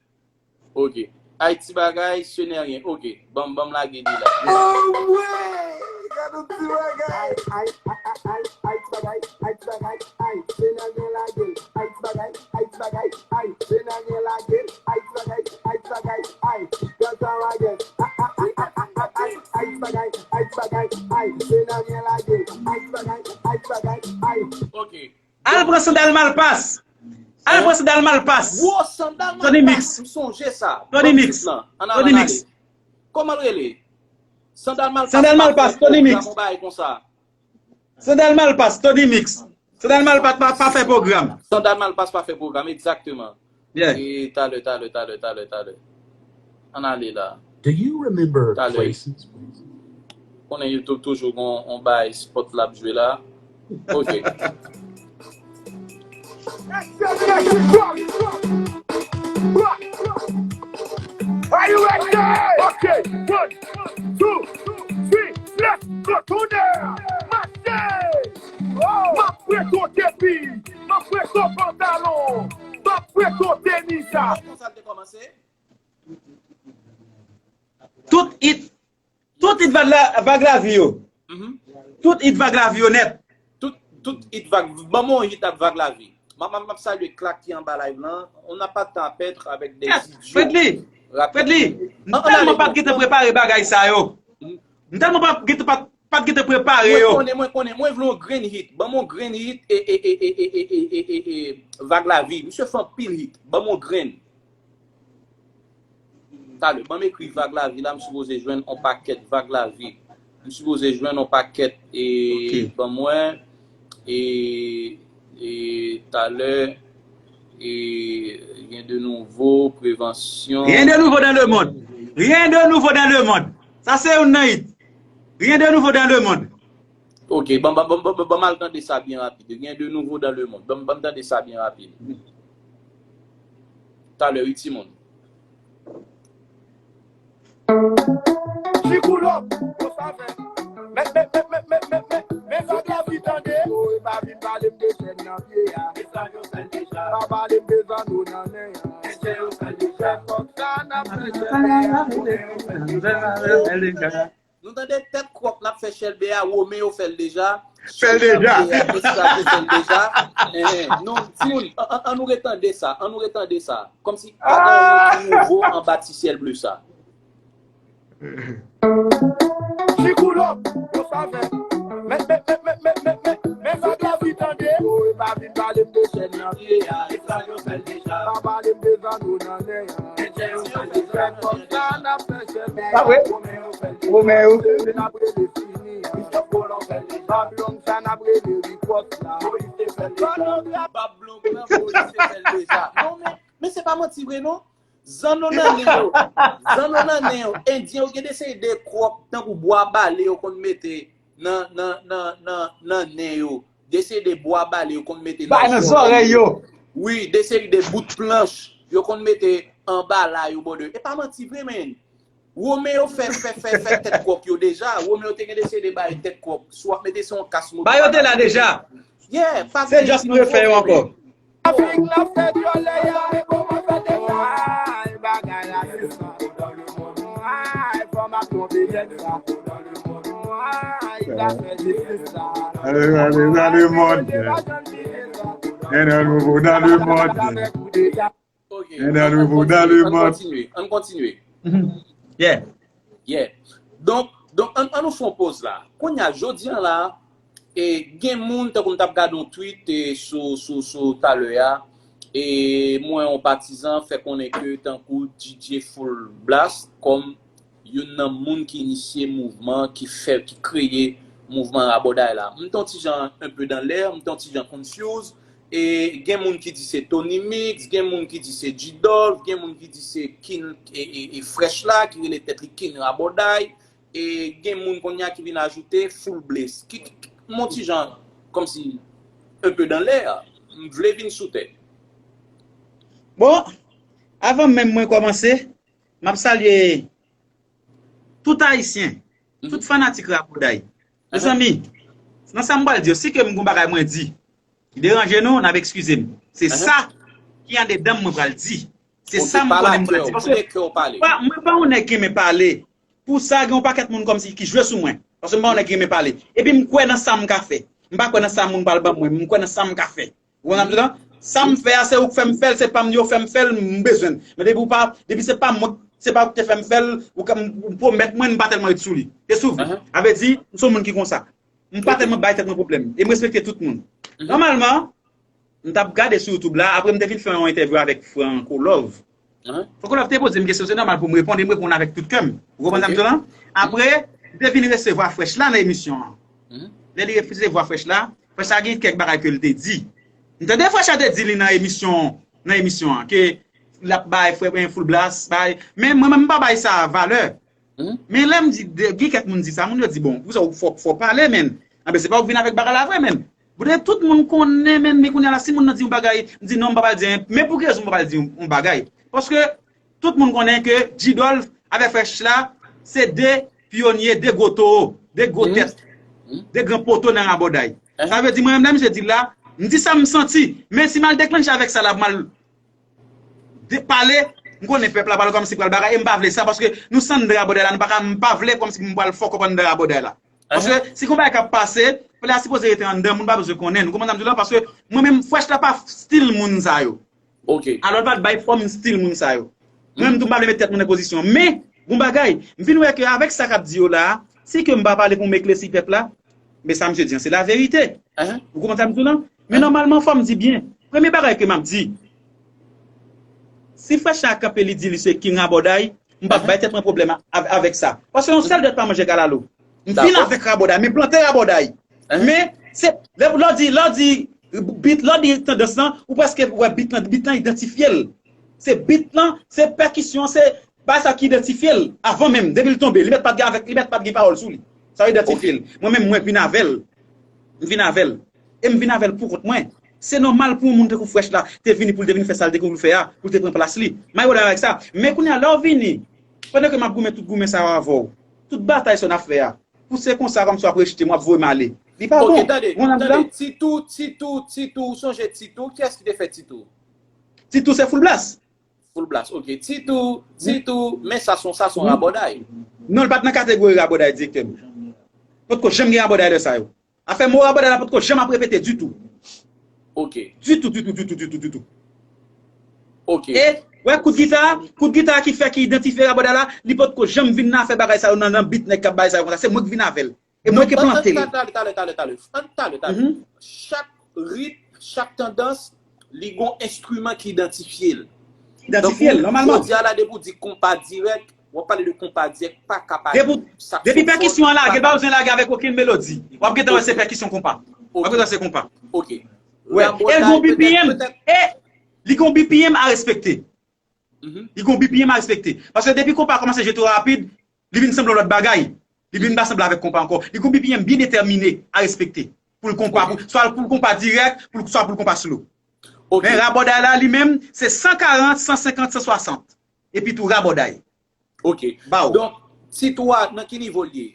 Ok. Ayiti bagay, ce n'est rien. Ok. Ban m, ban m lage li la. Anmwey! Gade yon ti bagay. Ay, ay, ay, ay, ay, Ayiti bagay, Ayiti bagay, ay, se nan gen lage l. Ayiti bagay, Ayiti bagay, ay, se nan gen lage l. Ayiti bagay, Ayiti bagay, ay, dans sa wagon. Ay, ay, ay, ay, ay, ay, Ayiti bagay, Ayiti bagay, ay, se nan gen lage l. Ayiti bagay, Ayiti bagay, ay. Ok. Al pran sandal Malpas. Al pran sandal Malpas. Gwo sandal Malpas. Tony Mix. M sonje sa. Tony Mix. Tony Mix. Kòman l rele? Sandal Malpas. Sandal Malpas, Tony Mix. Sandal Malpas, Tony Mix. Sandal Malpas pa, pa fè pwogram. Sandal Malpas pa fè pwogram, egzakteman. Yeah. E talè, talè, talè, talè, talè. Ann ale la. Do you remember talè. Places? Konnen YouTube toujou gon on bay spot l ap jwe la. Ok. Are you ready? Ok, one, two, three, let's go. Tounen! Mache! M ap prete w kepi, m ap prete w pantalon, m ap prete w tenis la. Konsa l te kòmanse? Tout hit, tout hit Vag la, Vag Lavi yo. Mhm. Tout hit Vag Lavi yo nèt. Tout, tout hit Vag, ban m yon hit ak Vag Lavi. M ap, m ap, m ap salye Klak ki anba live lan. On n'a pas de temps à perdre avec des idiots. Fredly, Fredly, m tèlman pa t gentan prepare bagay sa yo. M tèlman pa t gentan, pa t pa t gentan prepare yo. Mwen konnen, mwen konnen, mwen vle yon grenn hit. Ban m yon grenn hit e, e, e, Vag Lavi. Misye fè anpil hit. Ban m yon grenn. Talè, ban m ekri Vag Lavi la, m sipoze jwenn on pakèt Vag Lavi. M sipoze jwenn on pakèt e ban mwen e, e talè e rien de nouveau, prévention. Rien de nouveau dans le monde. Rien de nouveau dans le monde. Sa se youn nan hit. Rien de nouveau dans le monde. Ok, ban, ban, ban, ban, ban, ban m al tande sa byen rapid. Rien de nouveau dans le monde. Ban, ban m tande sa byen rapid. Talè, wi, timoun. Jigoulop, bon sa fè. Men, men, men, men, men, men, men, men, Vag Lavi tande. Oh, e pa vin pale m de chèn nan pye a. E sa yo fè l deja. Pa pale m de zanno nan nen an. Mesye yo fè l deja. Fòk sa n ap fè chèn nan. Nou tande tèt kwòk n ap fè chèlbè a, Women yo fè l deja. Fè l deja. Esklav yo fè l deja. Eh, eh, non, timoun, an, an, an nou retande sa, an nou retande sa. Kòmsi pa gen anyen ki nouvo anba ti syèl ble sa. Jigoulop, bon sa fè. Men, men, men, men, men, men, men, men Vag Lavi tande. Oh, e pa vin pale m de chèn nan pye a. E sa yo fè l deja. Pa pale m de zanno nan nen an. Mesye yo fè l deja. Fòk sa n ap fè chèlbè a. Pa vre? Women yo fè l deja. Women yo. Se n ap rele fini an. Bab long sa n ap rele ripòs la. Moyiz te fè l deja. Bab long nan, Moyiz te fè l deja. Non, men, men se pa manti vre, non. Zanno nan nen yo. Zanno nan nen yo. Endyen yo gen de seri de kwòk tankou bwa bale yo konn mete. nan, nan, nan, nan, nan nen yo. De seri de bwa bale yo konn mete nan zòrèy yo. Wi, de seri de bout planch yo konn mete anba la yo, bòdè. E pa manti vre, men. Women yo fè, fè, fè, fè tèt kòk yo deja. Women yo te gen de seri de bagay tèt kòk. Si w ap mete se yon kas moto. Bagay yo te la deja. Yeah, pa Se just nou refè yo ankò. Afrik la fè vyole, ya, e bon, mwen fè detay. Bagay la se sa. Ay, fò m ap tonbe nèt sa. Ay, la fè jistis sa. Allez, allez, dans le monde. Il y en a un nouveau dans le monde. Ok, Il y en a un nouveau dans le monde. Ann kontinye, ann kontinye. Yeah. Yeah. Donk, donk ann, ann nou fè yon poz la. Kounye a, jodi an la, e, gen moun, tankou m t ap gade yon tweet e, sou, sou, sou talè a, e mwen yon patizan fè konnen ke tankou D J Full Blast kòm youn nan moun ki inisye mouvman, ki fè, ki kreye mouvman rabòday la. M t on ti jan un peu dans l'air, m t on ti jan confused, e gen moun ki di se Tony Mix, gen moun ki di se G-Dolph, gen moun ki di se King e, e, e Fresh la, ki rele tèt li King Rabòday, e gen moun kounye a ki vin ajoute Full Blast. Ki, ki, ki, m on ti jan, kòmsi, un peu dans l'air, m vle vin sou tè. Bon, avan menm mwen kòmanse, m ap salye tout Ayisyen, tout fanatik Rabòday. Mezanmi, nan sa m pral di yo, si ke m gon bagay mwen di ki deranje nou, n ap eskize m. Se sa ki andedan m mwen pral di. Se sa m konnen m pral di. Paske mwen pa yon nèg ki renmen pale. Pou sa, gen yon pakèt moun kòmsi ki jwe sou mwen. Paske m pa yon nèg ki renmen pale. Epi m kwè nan sa m ka fè. M pa kwè nan sa moun pral ban mwen, m kwè nan sa m ka fè. Ou konprann sa m di w lan? Sa m fè a, se ou k fè m fè l, se pa m yo fè m fè l, m bezwen l. Men depi ou pa, depi se pa mwen, se pa ou k te fè m fè l, ou ka, ou pwomèt mwen, m pa tèlman ret sou li. E sou vre. Sa vle di, m se yon moun ki konsa. M pa tèlman bay tèt mwen pwoblèm. E m respekte tout moun. Nòmalman, m t ap gade sou YouTube la, apre m te fin fè yon entèvyou avèk Franco Love. Franco Love te poze m kesyon, se nòmal pou m reponn, e m reponn avèk tout kè m. Ou konprann sa m di w lan? Apre, m te vin resevwa Fresh la nan emisyon an. Lè li resevwa Fresh la, Fresh la gen kèk bagay ke l te di. M tande Fresh la te di li nan emisyon, nan emisyon an, ke l ap bay frè Full Blast, bay, men mwen menm m pa bay sa valè. Men lè m di, gen kèk moun di sa, moun yo di, bon, pou sa ou fò, fò pale, men. Anben, se pa ou k vin avèk bagay la vre, men. Poutèt tout moun konnen, men, men kounye a la, si moun nan di yon bagay, m di non, m pa pral di anyen. Men pou ki rezon m pa pral di yon, yon bagay? Paske tout moun konnen ke G-Dolph avèk Fresh la, se de pyonye, de gwo towo, de gwo tèt, de gran poto nan rabòday. Sa vle di, mwen menm, lè misye di l la, m di sa m santi. Men si m al deklanche avèk sa la, m al de pale, m konnen pèp la pral kòmsi pral bagay, e m pa vle sa, paske nou se anndan rabòday la, nou pa ka, m pa vle kòmsi m pral fòk ap anndan rabòday la. Paske si gon bagay k ap pase, pèp la sipoze rete anndan, moun pa bezwen konnen, nou konprann sa m di w lan, paske mwen menm, Fresh la pa stil moun sa yo. Alò l pa t bay fòm stil moun sa yo. Mwen menm tou m pa vle met tèt mwen nan pozisyon, men, gon bagay, m vin wè ke avèk sa k ap di yo la, si ke m pa pale pou m eklesi pèp la, men sa misye di an se laverite. Ou konprann sa m di w lan? Men nòmalman, fò m di byen. Premye bagay ke m ap di, si Fresh la kanpe li di li se King Rabòday, m p ap bay tèt mwen pwoblèm a- av- avèk sa. Paske yon sèl dwèt pa manje kalalou. M fin avèk Rabòday, men plante Rabòday. Men, se, lè lè w di, lè w di, bit, lè w di tandans lan, ou prèske wè bit lan, bit lan idantifye l. Se bit lan, se pèkisyon, se bagay sa ki idantifye l avan menm, depi l tonbe, li mèt pa t gen avèk, li mèt pa t gen pawòl sou li. Sa yo idantifye l. Mwen menm, mwen vin avè l. M vin avè l. E m vin avè l pou kont mwen. Se nòmal pou yon moun tankou Fresh la te vini pou l te vin fè sa l te gen pou l fè a, pou l te pran plas li. M pa gen pwoblèm avèk sa. Men kounye a, lè w vini, pandan ke m ap goumen tout goumen sa yo avè w, tout batay sa yo n ap fè a, pou se konsa kòmsi w ap rejte m, w ap voye m ale. Li pa bon. Ou konprann sa m di w lan? Titou, Titou, Titou, ou sonje Titou? Kiyès ki te fè Titou? Titou se Full Blast. Full Blast, ok. Titou, Titou, men sa se yon, sa se yon rabòday. Non, l pa t nan kategori rabòday, direktè m. Potko janm gen rabòday de sa yo. Afè mo rabòday la potko janm ap repete ditou. Ok. Ditou, ditou, ditou, ditou, ditou. Ok. E, wè kout gita, kout gita ki fè ki idantifye rabòday la, li potko janm vin nan afè bagay sa yo nan, nan bit nèg k ap bay sa yo konsa. Se mwen k vin avè l. E mwen ki plante l. Talè, talè, talè, talè, talè. Talè, talè. Chak ritm, chak tandans, li gon enstriman ki idantifye l. Idantifye l, nòmalman. Jodi a la, depi w di konpa dirèk, w ap pale de konpa dirèk, pa ka pale de saksofòn. Depi pèkisyon an lage, l pa bezwen lage avèk okenn melodi. W ap gentan wè se pèkisyon konpa. W ap gentan wè se konpa. Ok. Wè, e l gon BPM, e li gon BPM a respekte. Li gon BPM a respekte. Paske depi konpa a kòmanse jwe twò rapid, li vin sanble yon lòt bagay. Li vin pa sanble avèk konpa ankò. Li gon B P M byen detèmine a respekte. Pou l konpa, pou, swa pou l konpa dirèk, pou l, swa pou l konpa slow. Men rabòday la, li menm, se san karant, san senkant, san swasant. Epi tou rabòday. Ok. Donk, tit ou a, nan ki nivo l ye?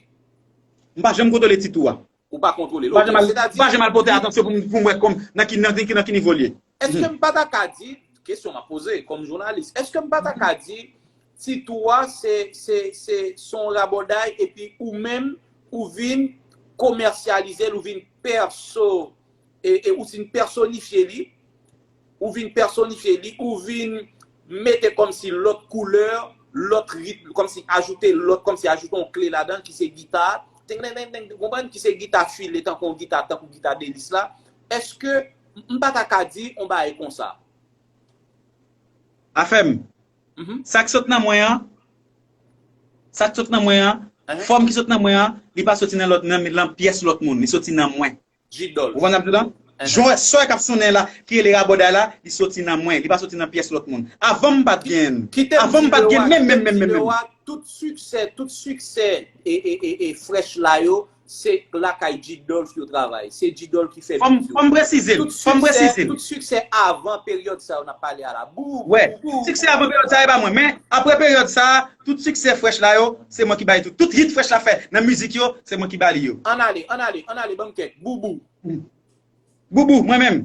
M pa janm kontwole tit ou a. Ou pa kontwole l. Ok. Sètadi, m pa janm al pote atansyon pou m, pou m wè kòm nan ki, nan ki, nan ki nivo l ye. Èske m pa ta ka di, kesyon m ap poze kòm jounalis, èske m pa ta ka di tit ou a se, se, se, se yon rabòday epi ou menm ou vin komèsyalize l, ou vin pèso, e, e ou vin pèsonifye li, ou vin pèsonifye li, ou vin mete kòmsi lòt koulè, lòt ritm, kòmsi ajoute lòt, kòmsi ajoute yon kle ladan ki se gita, teng, teng, teng, teng, ou konprann, ki se gita file tankou yon gita, tankou gita Delis la. Èske m pa ta ka di yon bagay konsa? Afè m. Sa k sot nan mwen an, sa k sot nan mwen an, fòm ki sot nan mwen an, li pa soti nan lòt, nan, nan pyès lòt moun, li soti nan mwen. Ou konprann sa m di w la? Jan sò k ap sonnen la, ki rele rabòday la, li soti nan mwen, li pa soti nan pyès lòt moun. Avan m pa t gen, avan m pa t gen menm, menm, menm, menm, menm. Tout siksè, tout siksè e, e, e, e Fresh la yo, se lakay G-Dolph yo travay. Se G-Dolph ki fè beat yo. Fò m presize l, fò m presize l. Tout siksè avan peryòd sa yo n ap pale a la. Bou, bou, bou. Wè, siksè avan peryòd sa yo e pa mwen. Men, apre peryòd sa, tout siksè Fresh la yo, se mwen ki bay tout. Tout hit Fresh la fè nan mizik yo, se mwen ki ba li yo. Ann ale, ann ale, ann ale, ban m kèk. Bou, bou. Bou, bou, mwen menm.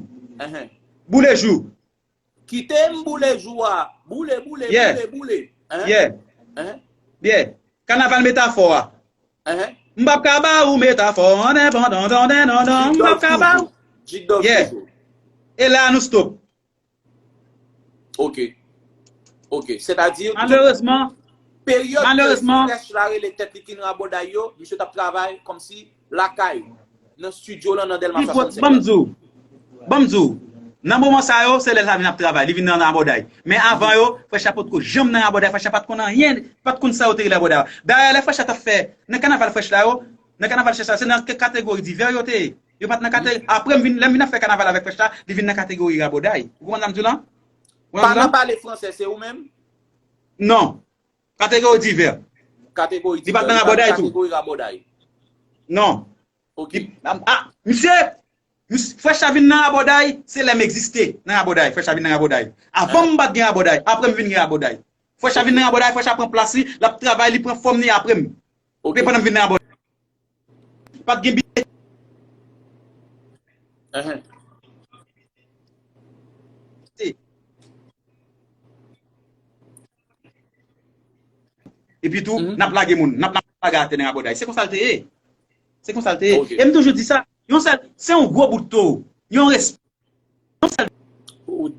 Boule jou. Kite m boule jou a. Boule, boule, boule, boule. Yeah. Yeah. Kanaval metafò a. M p ap ka ba ou metafò. M p ap ka ba ou. Yeah. E la a nou stop. Ok. Ok. Sètadi, malerezman, peryòd ke Fresh la rele tèt li King Rabòday yo, misye t ap travay kòmsi lakay, nan estidyo lan nan Dèlma swasannsenk. Ban m di w, ban m di w, nan moman sa yo, se lè l ta vin ap travay, li vin nan rabòday. Men avan yo, Fresh la potko janm nan rabòday, Fresh la pa t konn anyen, pa t konn sa yo te rele rabòday. Dayè, lè Fresh la t ap fè, nan kanaval Fresh la yo, nan kanaval Fresh la, se nan kategori divè yo te ye. Yo pa t nan kategori, apre m vin, lè m vin ap fè kanaval avèk Fresh la, li vin nan kategori rabòday. Ou konprann sa m di w lan? Pa nan pale fransè, se ou menm? Non. Kategori divè. Kategori divè. Li pa t nan rabòday tou. Kategori rabòday. Non. Ok. Ah, misye, Fresh la vin nan rabòday, se lè m egziste nan rabòday, Fresh la vin nan rabòday. Avan m pa t gen rabòday, apre m vin gen rabòday. Fresh la vin nan rabòday, Fresh la pran plas li, l ap travay, li pran fòm li apre m. Ok. Depi pandan m vin nan rabòday. Pa t gen byen. Epi tou, n ap lage moun, n ap, n ap lage atè nan rabòday. Se konsa l te ye. Se konsa l te ye. E m toujou di sa, yon sèl, se yon gwo bout towo, yon resp-, yon sèl.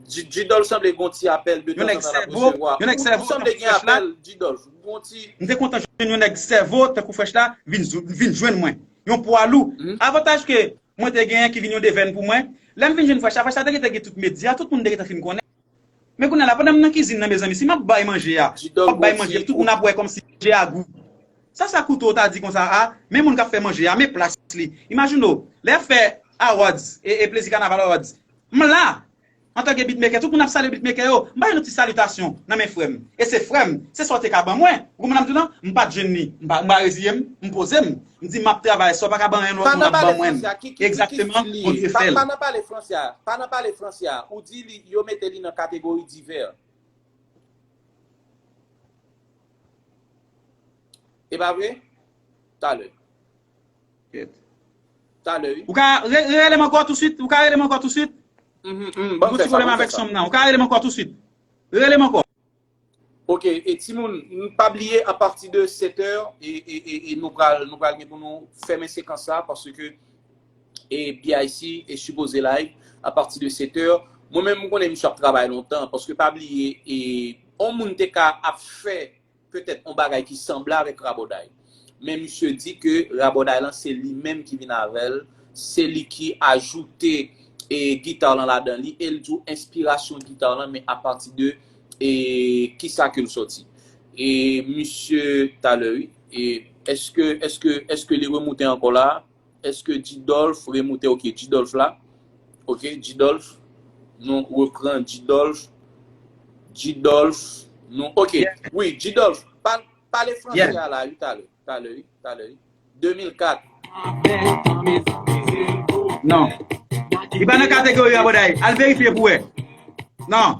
G-Dolph sanble gon ti apèl de tanzantan l ap resevwa. Ou sanble gen apèl, G-Dolph. Gon ti. M te kontan jwenn yon nèg sèvo tankou Fresh la vin, vin jwenn mwen. Yon pwa lou. Avantaj ke mwen te genyen ki vin yon devèn pou mwen, lè m vin jwenn Fresh la, Fresh la te gentan gen tout medya, tout moun te gentan fin konnen. Men kounye a la, pandan m nan kizin nan, mezanmi, si m ap bay manje a, m ap bay manje, tout moun ap wè kòmsi manje a gou. Sa, sa Kouto ta di konsa a, men moun k ap fè manje a, men plas li. Imajine w, lè y ap fè awards, e, e Plezi Kanaval Awards, m la, antanke beatmaker, tout moun ap salye beatmaker yo, m ba yo yon ti salitasyon nan men frè m. E se frè m, se sa w te ka ban mwen. Ou konprann sa m di w lan? M pa t jwenn li, m pa, m pa reziye m, m poze m. M di m ap travay, sa w pa ka ban anyen lòt moun ap ban mwen. Egzakteman, Bondye fè l. Pa nan pale fransè a, pa nan pale fransè a. Ou di li, yo mete li nan kategori divè. E pa vre? Talè. Talè, wi. Ou ka re-, rele m ankò tousuit? Ou ka rele m ankò tousuit? Gon ti pwoblèm avèk son m nan. Ou ka rele m ankò tousuit? Rele m ankò. Ok, e timoun, n pa bliye apati de sèt è, e, e, e, e nou pral, nou pral gen pou nou fèmen sekans sa, paske e B I C e sipoze live apati de sèt è. Mwen menm, m konnen misye ap travay lontan, paske pa bliye, e, on moun te ka ap fè petèt on bagay ki sanble avèk rabòday. Men misye di ke rabòday lan se li menm ki vin avè l, se li ki ajoute e gita lan ladan li, e l di w enspirasyon gita lan, men apati de e kisa ke l sòti. E misye talè, wi, e èske, èske, èske li remoute ankò la? Èske G-Dolph remoute? Ok, G-Dolph la. Ok, G-Dolph. Nou repran G-Dolph. G-Dolph. Nou, ok. Wi, G-Dolph. Pa, pale fransè a la, wi, talè. Talè, wi, talè, wi. De mil kat. Non. Li pa nan kategori rabòday. Al verifye pou wè. Non.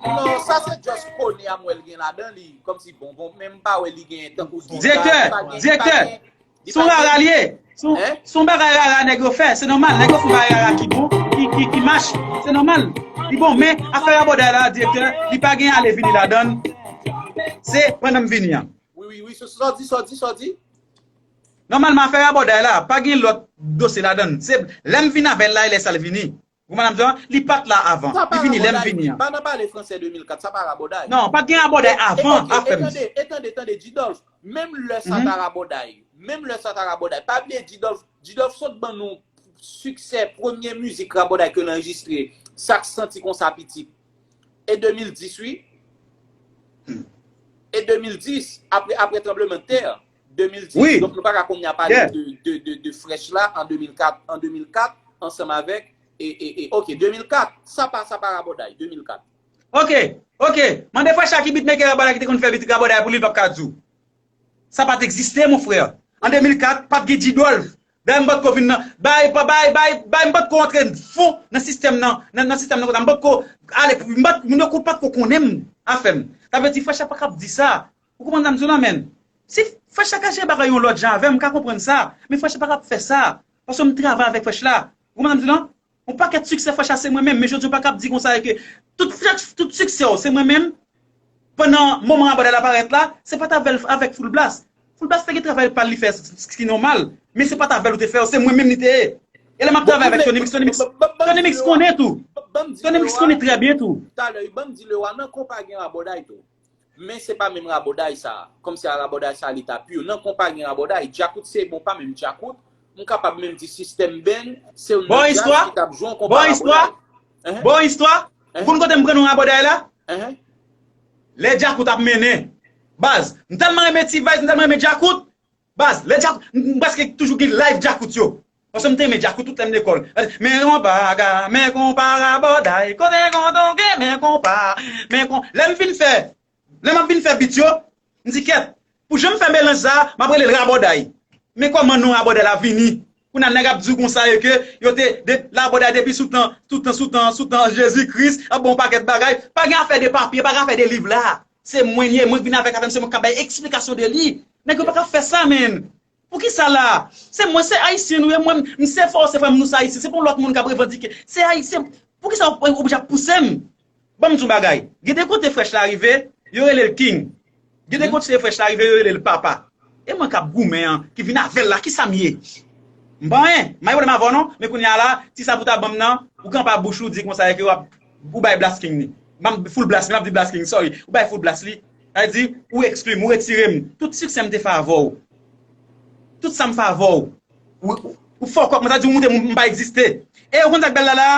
Non, sa se just kone a m wè l gen ladan li. Kòmsi bon, bon, men m pa wè li gen tankou gita, Direktè, li pa gen, li pa direktè, gen, li se yon pa gen rara li ye. Se yon- Hein? se yon bagay rara nèg yo fè. Se nòmal. Nèg yo fè yon bagay rara ki bon, ki, ki, ki mach. Se nòmal. Li bon, men afè rabòday la, direktè, li pa gen ale vini ladan l. Se pandan m vini an. Wi, wi, wi, sa w di, sa w di, sa w di. Nòmalman, afè rabòday la, pa gen lòt dosye ladan l. Se lè m vin avè l la, e lè sa l vini. Ou konprann sa m di w? Li pa t la avan. Sa pa Li vini lè m rabòday. Vini an. Pa nan pale fransè de mil kat, sa pa rabòday. Non, pa t gen rabòday E- e- avan, ok, e afè m. Tande, e tande, tande, Didolf. Menm lè sa Mhm. ta rabòday. Menm lè sa ta rabòday. Pa bliye Didolf. Didolf sot ban nou siksè, premye mizik rabòday ke l anrejistre. Sa k santi konsa pitit. E de mil dis, wi. Hmm. E de mil dis, apre, apre tranblemanntè, de mil dis. Wi. Donk, nou pa ka kounye a pale Yeah. de, de, de, de Fresh la an de mil kat, an de mil kat, ansanm avèk, e, e, e, ok, de mil kat, sa pa, sa pa rabòday, de mil kat. Ok, ok. Mande Fresh la ki beatmaker rabòday ki te konn fè beat rabòday pou li, l p ap ka di w. Sa pa t egziste, mon frè. An de mil kat, pa t gen Didolf. Dayè, m pa t ko vin nan. Bay, bay, bay, bay, bay, m pa t ko antre fon nan sistèm nan, nan, nan sistèm nan konsa. M pa t ko ale, m pa t, moun yo pa t ko konnen m, afè m. Sa vle di, Fresh la pa kab di sa. Ou konprann sa m di w lan, menn? Si Fresh la ka jere bagay yon lòt jan avè m, m ka konprann sa. Men Fresh la pa kab fè sa. Paske m travay avèk Fresh la. Ou konprann sa m di w lan? Yon pakèt siksè Fresh la se mwen menm, men jodi w pa kab di konsa ke tout, tout siksè w se mwen menm. Pandan moman rabòday la parèt la, se pa t avè l, avèk Full Blast. Full Blast te gen travay pa l li fè s- s- ki nòmal, men se pa t avè l ou te fè yo, se mwen menm li te ye. E lè m ap travay avèk Tony Mix, Tony Mix, Tony Mix konnen tou. Tony Mix konnen trè byen tou. Talè, ban m di Lewa, nan konpa gen rabòday tou. Men se pa menm rabòday sa. Kòmsi a rabòday sa li ta pure. Nan konpa gen rabòday. Djakout se bon pa menm Djakout. M kapab menm di System Band se yon Bon nan djaz istwa. Ki t ap jwe yon konpa Bon istwa. rabòday. Ehe. Bon istwa. Ehe. Ou konn kote m pran nou rabòday la? Ehe. Lè Djakout ap mennen. Baz, m tèlman renmen T-Vice, m tèlman renmen Djakout. Baz, lè Djakout, m, m prèske toujou gen live Djakout yo. Paske m te renmen Djakout tout lè m lekòl. Men konpa, ga, men konpa rabòday, kote konpa, men konpa, men kon. Lè m vin fè, lè m ap vin fè beat yo, m di kèt, pou jan m fè melanj sa, m ap rele l rabòday. Men kòman non rabòday la vini? Kounye a nèg ap di w konsa e ke yo te de, rabòday depi sou tan, sou tan, sou tan, sou tan Jezi Kris, ap bon pakèt bagay. Pa gen afè de papye, pa gen afè de liv la. Se mwen ye, mwen k vin avèk afè m, se mwen k ap bay eksplikasyon de li. Nèg yo pa ka fè sa, menn. Poukisa la? Se mwen, se ayisyen nou ye, mwen, m se fò, se frè m, nou se ayisyen. Se pa yon lòt moun k ap revandike. Se ayisyen. Poukisa w oblije ap pouse m? Ban m di w bagay. Gen de kote Fresh la rive, yo rele l King. Gen de kote Fresh la rive, yo rele l Papa. E mwen k ap goumen an, ki vin avè l la, kisa m ye? M pa anyen, m pa gen pwoblèm avè w non, men kounye a la, ti sa pou ta ban m nan, ou kanpe a bouch ou di konsa e ke w ap, ou bay Blast King li. M ap Full Blast li, m ap di Blast King, sorry. Ou bay Full Blast li, sa vle di, ou ekskli m, ou retire m. Tout siksè m te fè avè w. Tout sa m fè avè w. Ou, ou, ou fuck up, mwen sa di ou montre m, m pa egziste. E ou konn sa k bèl la la?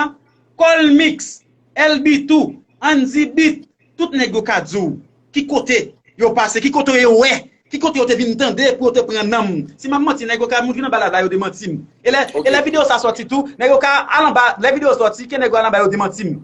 Col Mix, L B two, Andy Beat, tout nèg yo ka di w ki kote yo pase, ki kote yo wè, ki kote yo te vin tande pou yo te pran nan m. Si m ap manti, nèg yo ka moun vin anba live la, yo demanti m. E lè, e lè videyo sa sòti tou, nèg yo ka al anba, lè videyo sòti, ke nèg yo al anba, yo demanti m.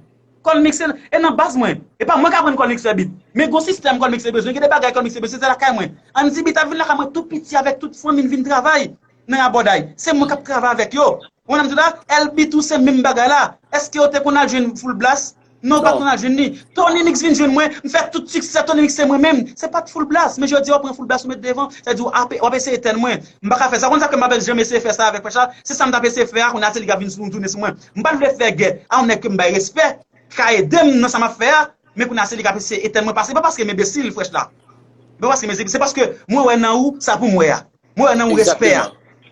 Col Mix, e nan baz mwen. E pa mwen k aprann Col Mix fè beat. Men gon sistèm Col Mix te bezwen, gen de bagay Col Mix te bezwen, se lakay mwen. Andy Beat ap vin lakay mwen tou piti avèk tout fanmi l vin travay nan rabòday. Se mwen k ap travay avèk yo. Ou konn sa m di w la? L B two se menm bagay la. Èske yo te konn al jwenn Full Blast? Non, yo pa t konn al jwenn li. Tony Mix vin jwenn mwen, m fè tout siksè, Tony Mix se mwen menm. Se pa t Full Blast, men jodi a w pran Full Blast ou met devan, sa vle di w ap, w ap eseye etèn mwen. M pa ka fè sa. Ou konn sa ke m pa janm eseye fè sa avèk Fresh la? Se sa m t ap eseye fè a, kounye a se li k ap vin tounen sou mwen. M pa t vle fè gè a yon nèg ke m bay respè, ki ka ede m nan sa m ap fè a, men kounye a se li k ap eseye etèn mwen pase. Se pa paske m enbesil, Fresh la. Se pa paske m enbesil, se paske mwen wè nan ou sa pou m wè a. Mwen wè nan ou respè a.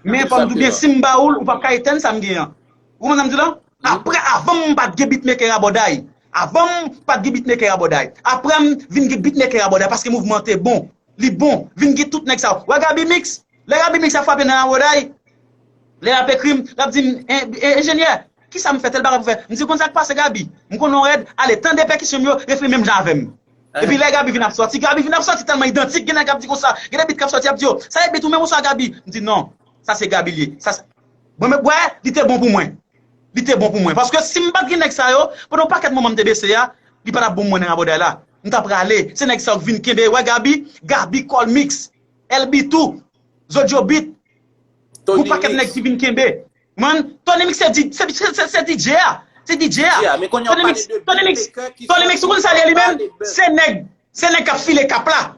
Men fò m di w byen, si m ba ou l, ou p ap ka etèn sa m gen an. Ou konprann sa m di w la? Apre, avan m pa t gen beatmaker rabòday. Avan m pa t gen beatmaker rabòday. Apre m vin gen beatmaker rabòday paske mouvman an te bon. Li bon. Vin gen tout nèg sa yo. Wè Gaby Mix? Lè Gaby Mix ap frape nan rabòday, lè l ap ekri m, l ap di m, "En-, en-, enjenyè, kisa m fè tèl bagay pou fè?" M di, "Konn sa k pase, Gaby? M konnen w rèd, ale, tande pèkisyon m yo, refle menm jan avè m." Epi lè Gaby vin ap sòti, Gaby vin ap sòti tèlman idantik, gen nèg k ap di konsa, gen de beat k ap sòti, y ap di, "O, sa e beat ou menm oswa Gaby?" M di, "Non, sa se Gaby l ye." Sa se, mwen, mwen, wè, li te bon pou mwen. Li te bon pou mwen. Paske si m pa t gen nèg sa yo, pandan yon pakèt moman m te bese a, li pa t ap bon pou mwen nan rabòday la. m ta prale. Se nèg sa yo k vin kenbe. Wè Gaby, Gaby Colmix, L B tou, Zodjo Beat, gon pakèt nèg ki vin kenbe. Man, Tony Mix se di- se- se- se- se D J a. Se D J a. Tony Mix, Tony Mix, Tony Mix, ou konn sa li ye li menm? Se nèg, se nèg k ap file kap la.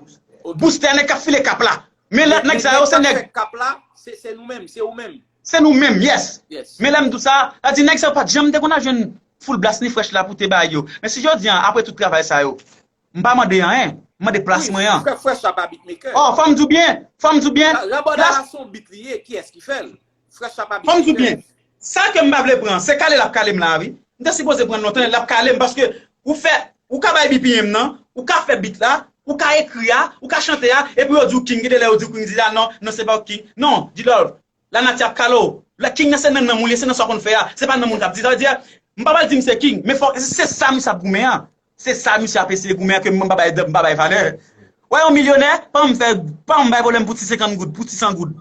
Boustè nèg k ap file kap la. Men lòt nèg sa yo, se nèg. Kap la, se se nou menm, se ou menm. Se nou menm, yes. Men lè m di w sa, sa di nèg sa yo pa t janm te konn al jwenn Full Blast ni Fresh la pou te bay yo. Men si jodi a, apre tout travay sa yo, m pa mande anyen, m mande plas mwen an. Fresh la pa beatmaker. Oh, fò m di w byen, fò m di w byen. Rabòday la se yon beat li ye, kiyès ki fè l? Fresh la pa beatmaker. Fò m di w byen. Sa ke m pa vle pran, se kale l ap kale m la, wi. M te sipoze pran l lontan, l ap kale m, paske ou fè, ou ka bay B P M nan, ou ka fè beat la, ou ka ekri a, ou ka chante a, epi yo di w King, gen de lè yo di w King, di la, non, non, se pa w King. Non, G-Dolph, lanati ap kale w. La King nan se nan nanm ou li ye, se nan sa w konn fè a. Se pa nanm ou l t ap di. Sa vle di, m pa pral di m se King, men fò, se sa misye ap goumen an. Se sa misye ap eseye goumen an ke m pa bay, m pa bay valè. Wè yon milyonè, pa m fè, pa m bay pwoblèm pou ti senkant goud, pou ti san goud,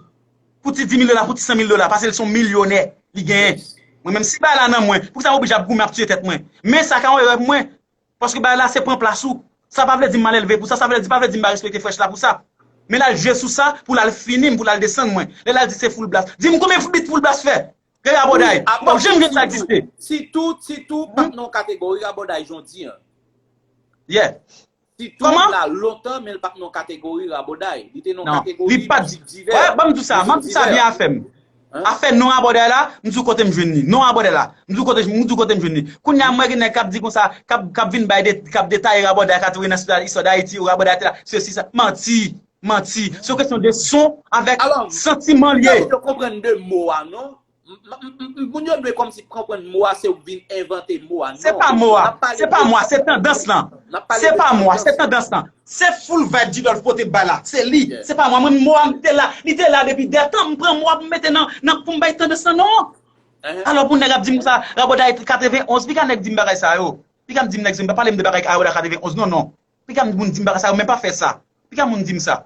pou ti di mil dola, pou ti san mil dola, paske l se yon milyonè, li genyen. Mwen menm si bagay la nan mwen, poukisa m oblije ap goumen ap tiye tèt mwen? Men sa ka yon erè pou mwen. Paske bagay la se pran plas ou. Sa pa vle di m mal elve pou sa, sa vle di pa vle di m pa respekte Fresh la pou sa. Men l al jwe sou sa pou l al fini m, pou l al desann mwen. Lè l al di se Full Blast. Di m konbyen beat Full Blast fè? Ke Rabòday. M p ap janm jwenn sa egziste. Sitou, sitou, pa t nan yon kategori Rabòday jan w di an. Yeah. Sitou la lontan, men l pa t nan yon kategori Rabòday. Li te nan yon kategori mizik divè. Wè, ban m di w sa, ban m di w sa byen afè m. Afè non Rabòday la, m di w kote m jwenn li. Non Rabòday la, m di w kote, m di w kote m jwenn li. Kounye a, m wè gen nèg k ap di konsa, k ap, k ap vin bay de, k ap detaye Rabòday ka tou nan istwa, istwa Dayiti, ou Rabòday te la, sesi, sa. Manti, manti. Se yon kesyon de son avèk santiman l ye. Alò, m pa konprann de mo a, non. M- m- m- Moun yo dwe kòmsi konprann mo a, se ou k vin envante mo a. Se pa mo a, se pa mo a, se tandans lan. Se pa mo a, se tandans lan. Se Full Vibe G-Dolph pote bay la. Se li. Se pa mwen. Mwen, mo a m te la. Li te la depi dè tan. M pran mo a pou m mete nan, nan pou m bay tandans lan, non. Alò, pou nèg ap di m sa, Rabòday katrevenn onz, piga nèg di m bagay sa yo. Piga m di m nèg, m pa pale m de bagay Rabòday katrevenn onz, non, non. Piga moun di m bagay sa yo, men pa fè sa. Piga moun di m sa.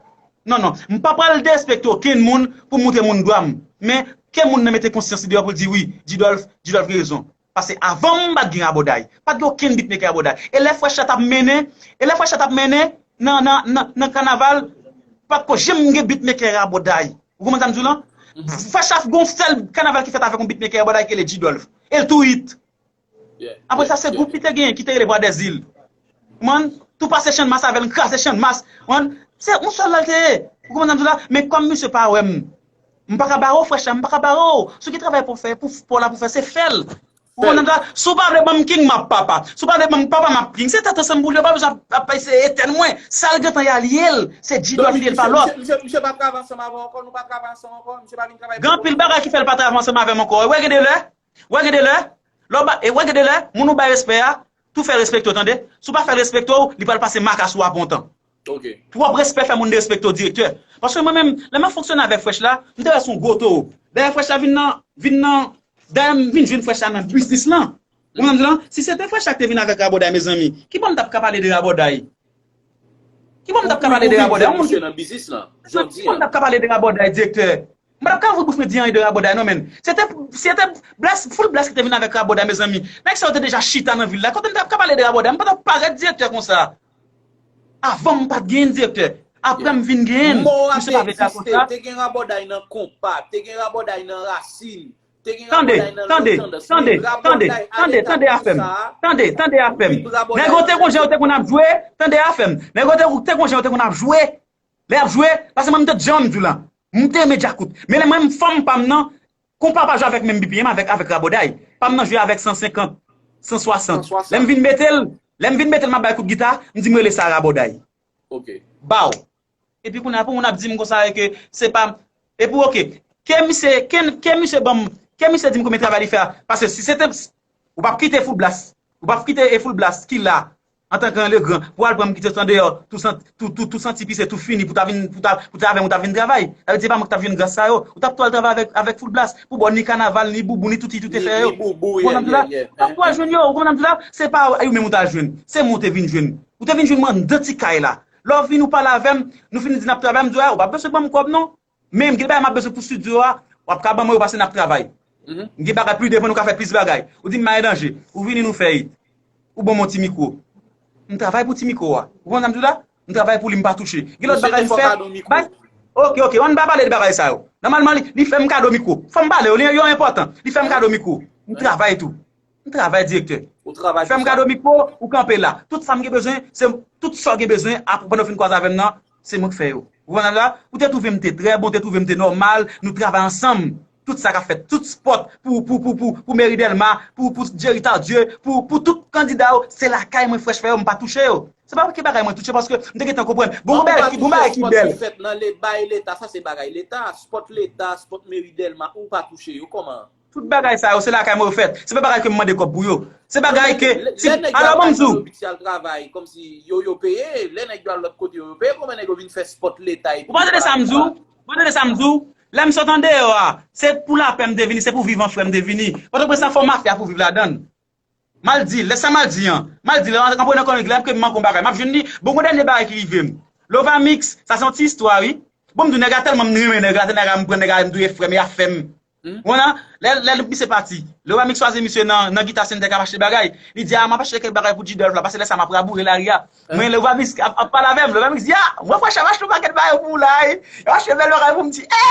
Non, non. M pa pral derespekte okenn moun pou m montre moun dwa m. Men, ke moun nan mete konsyans li deyò pou l di, wi, G-Dolph, G-Dolph gen rezon. Paske avan m pa t gen Rabòday. Pa t gen okenn beatmaker Rabòday. E lè Fresh la t ap mennen, e lè Fresh la t ap mennen nan, nan, nan, nan kanaval, pa t ko janm gen beatmaker Rabòday. Ou konprann sa m di w lan? Fresh la gon sèl kanaval ki fèt avèk yon beatmaker Rabòday ki rele G-Dolph. E l tou hit. Apre sa, se gwoup li te genyen ki te rele Vwa dèzil. Ou konprann? Tou pase Channmas avè l, kraze Channmas. Ou konprann? Se yon sèl la l te ye. Ou konprann sa m di w la? Men kòm misye pa wè m, m pa ka bare w Fresh la, m pa ka bare w. Si w gen travay pou w fè, pou, pou w la pou w fè, se fè l. Ou konprann sa m di w la? Si w pa vle ban m King, m ap papa. Si w pa vle ban m papa, m ap King. Se tèt ansanm pou l ye, w pa bezwen ap, ap eseye etèn mwen. Sa l gentan ye a, li ye l. Se G-Dolph li ye, l pa lòt. Misye, misye, misye pa travay ansanm avè w ankò, nou pa travay ansanm ankò, misye pa vin travay pou nou. Gen anpil bagay ki fè l pa travay ansanm avè m ankò. Wè gen de lè, Wè gen de lè, lè w ba, e wè gen de lè, moun ou bay respè a, tou fè l respekte w, tande. Si w pa fè l respekte w, li pral pase maka sou w apre yon tan. Twòp respè fè moun derespekte w, direktè. Paske mwen menm, lè m ap fonksyone avèk Fresh la, m te wè se yon gwo towo. Dayè Fresh la vin nan, vin nan, dayè m vin jwenn Fresh la nan biznis lan. Ou konprann sa m di w lan? Si se te Fresh la ki te vin avèk Rabòday, mezanmi, ki bò m t ap ka pale de Rabòday? Ki bò m t ap ka pale de Rabòday? Yon moun ki, ki bò m t ap ka pale de Rabòday, direktè? M pa t ap ka ouvri bouch mwen di anyen de Rabòday non, men. Se te, se te Blast, Full Blast ki te vin avèk Rabòday, mezanmi. Nèg sa yo te deja chita nan vil la. Kote m t ap ka pale de Rabòday? M pa t ap parèt direktè konsa. Avan m pa t genyen direktè. Apre m vin genyen l. Misye pa vle ta konsa. Te gen Rabòday nan konpa, te gen Rabòday nan rasin, te gen Rabòday nan lòt tandans. Men Rabòday a leta konsa a, tande, tande, tande afè m. Tande, tande afè m. Nèg yo te gon jan yo te konn ap jwe, tande afè m. Nèg yo te, te gon jan yo te konn ap jwe. Lè y ap jwe, paske mwen m te di jan m di w lan. M te renmen djakout. Men lè mwen m fanm pa m nan, konpa pa jwe avèk menm B P M avèk, avèk Rabòday. Pa m nan jwe avèk san senkant, san swasant. Lè m vin mete l, lè m vin mete l m ap bay kout gita, m di m rele sa Rabòday. Baw. Epi kounye a pou moun ap di m konsa ke se pa, epi oke, ke misye, ke, ke misye ban m, ke misye di m konbyen travay li fè a, paske si se te, ou p ap kite Full Blast, ou p ap kite e Full Blast ki la antanke an legran pou al pran m kite sou andeyò, tou san, tou, tou, tou santi pise, tou fini, pou ta vin, pou ta, pou ta avè m, ou ta vin travay. Sa vle di, se pa mwen ki t ap jwenn gras sa yo. Ou t ap tou al travay avèk, avèk Full Blast, pou ba w ni kanaval, ni boubou, ni tout, tout efè yo. Ou konprann sa m di la? Ou t ap tou al jwenn yo, ou konprann sa m di la? Se pa ou menm ou t al jwenn, se mwen ou te vin jwenn. Ou te vin jwenn mwen anndan ti kay la. Lè w vini, ou pale avè m, nou fini di n ap travay, m di w, a, ou pa bezwen ban m kòb non. Men m gen bagay m ap bezwen pou estidyo a, w ap ka ban mwen yo paske n ap travay. M gen bagay pli devan, nou ka fè plis bagay. Ou di m pa gen danje. Ou vini, nou fè it. Ou ban m yon ti mikwo. M travay pou ti mikwo a. Ou konprann sa m di w la? M travay pou li, m pa touche. Gen lòt bagay m fè. Bay, ok, ok, ann pa pale de bagay sa yo. Nòmalman, li, li fè m kado mikwo. Fò m pale yo, li yo enpòtan. Li fè m kado mikwo. M travay tou. M travay, direktè. Ou travay pou sa. Fè m kado mikwo, ou kanpe la. Tout sa m gen bezwen, se tout sa w gen bezwen, apre pandan w fin kwaze avè m nan, se mwen k fè yo. Ou konprann la? Ou te twouve m te trè bon, ou te twouve m te nòmal, nou travay ansanm. Tout sa k ap fèt, tout spòt pou, pou, pou, pou, pou Meri Dèlma, pou, pou Jerry Tardieu, pou, pou tout kandida yo, se lakay mwen frèch fè yo, m pa touche yo. Se pa ki bagay mwen touche paske m te gentan konprann. Bon, bon bagay ki, bon bagay ki bèl. Fèt nan le bay leta, sa se bagay leta, spòt leta, spòt Meri Dèlma, ou pa touche yo, kòman? Tout bagay sa yo, se lakay mwen yo fèt. Se pa bagay ke m mande kòb pou yo. Se bagay ke, si, alò, ban m di w. Lè nèg yo al travay, kòmsi yo, yo peye, lè nèg yo al lòt kote yo, yo peye, kòman nèg yo vin fè spòt leta epi. Ou pa tande sa m di w? Ou pa tande sa m di w? Lè m sot andeyò a, se pou lapè m te vini, se pou viv an frè m te vini. Pòtoprens la fò mafya pou viv ladan l. M al di, lè sa m al di an, m al di, lè m antre nan kòmik la, m ke m manke yon bagay, m ap jwenn li. Bon, gon dènye bagay ki rive m. Lovamix, sa se yon ti istwa, wi. Bon, m di w, nèg la tèlman m renmen nèg la, se nèg la m pran nèg la, m touye frè m, e a fè m. Ou konprann? Lè, lè misye pati, Lovamix chwazi misye nan, nan Guitar Center k ap achte bagay. Li di, a, m ap achte kèk bagay pou G-Dolph la, paske lè sa m ap raboure lari a. Mwen, Lovamix ap, ap pale avè m, Lovamix di, a, mwen frè Chan m achte yon pakèt bagay pou w la, wi. M achte bèl bagay pou m di, e!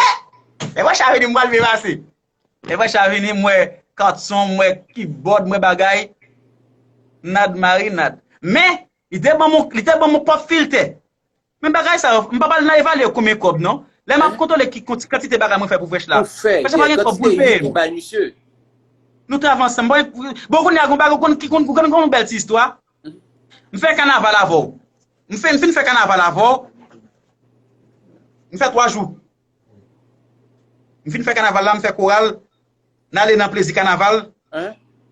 Lè frè Chan vini, m pral byen pase. Lè frè Chan vini, m wè katson, m wè kibòd, m wè bagay. Nad marinad. Men, li te ban m, li te ban m pwòp filtè. Men bagay sa yo, m pa pral nan evalye konbyen kòb non. Lè m ap kontwole ki kont-, kantite bagay mwen fè pou frèch la. Frèch la pa gen kòb pou l peye m. Nou travay ansanm. Bon, bon, kounye a, gon bagay, ou konn ki konn, ou konn, konn yon bèl ti istwa. M fè kanaval avè w. M fè, m fin fè kanaval avè w. M fè twa jou. M fin fè kanaval la, m fè koral. N ale nan plezi kanaval.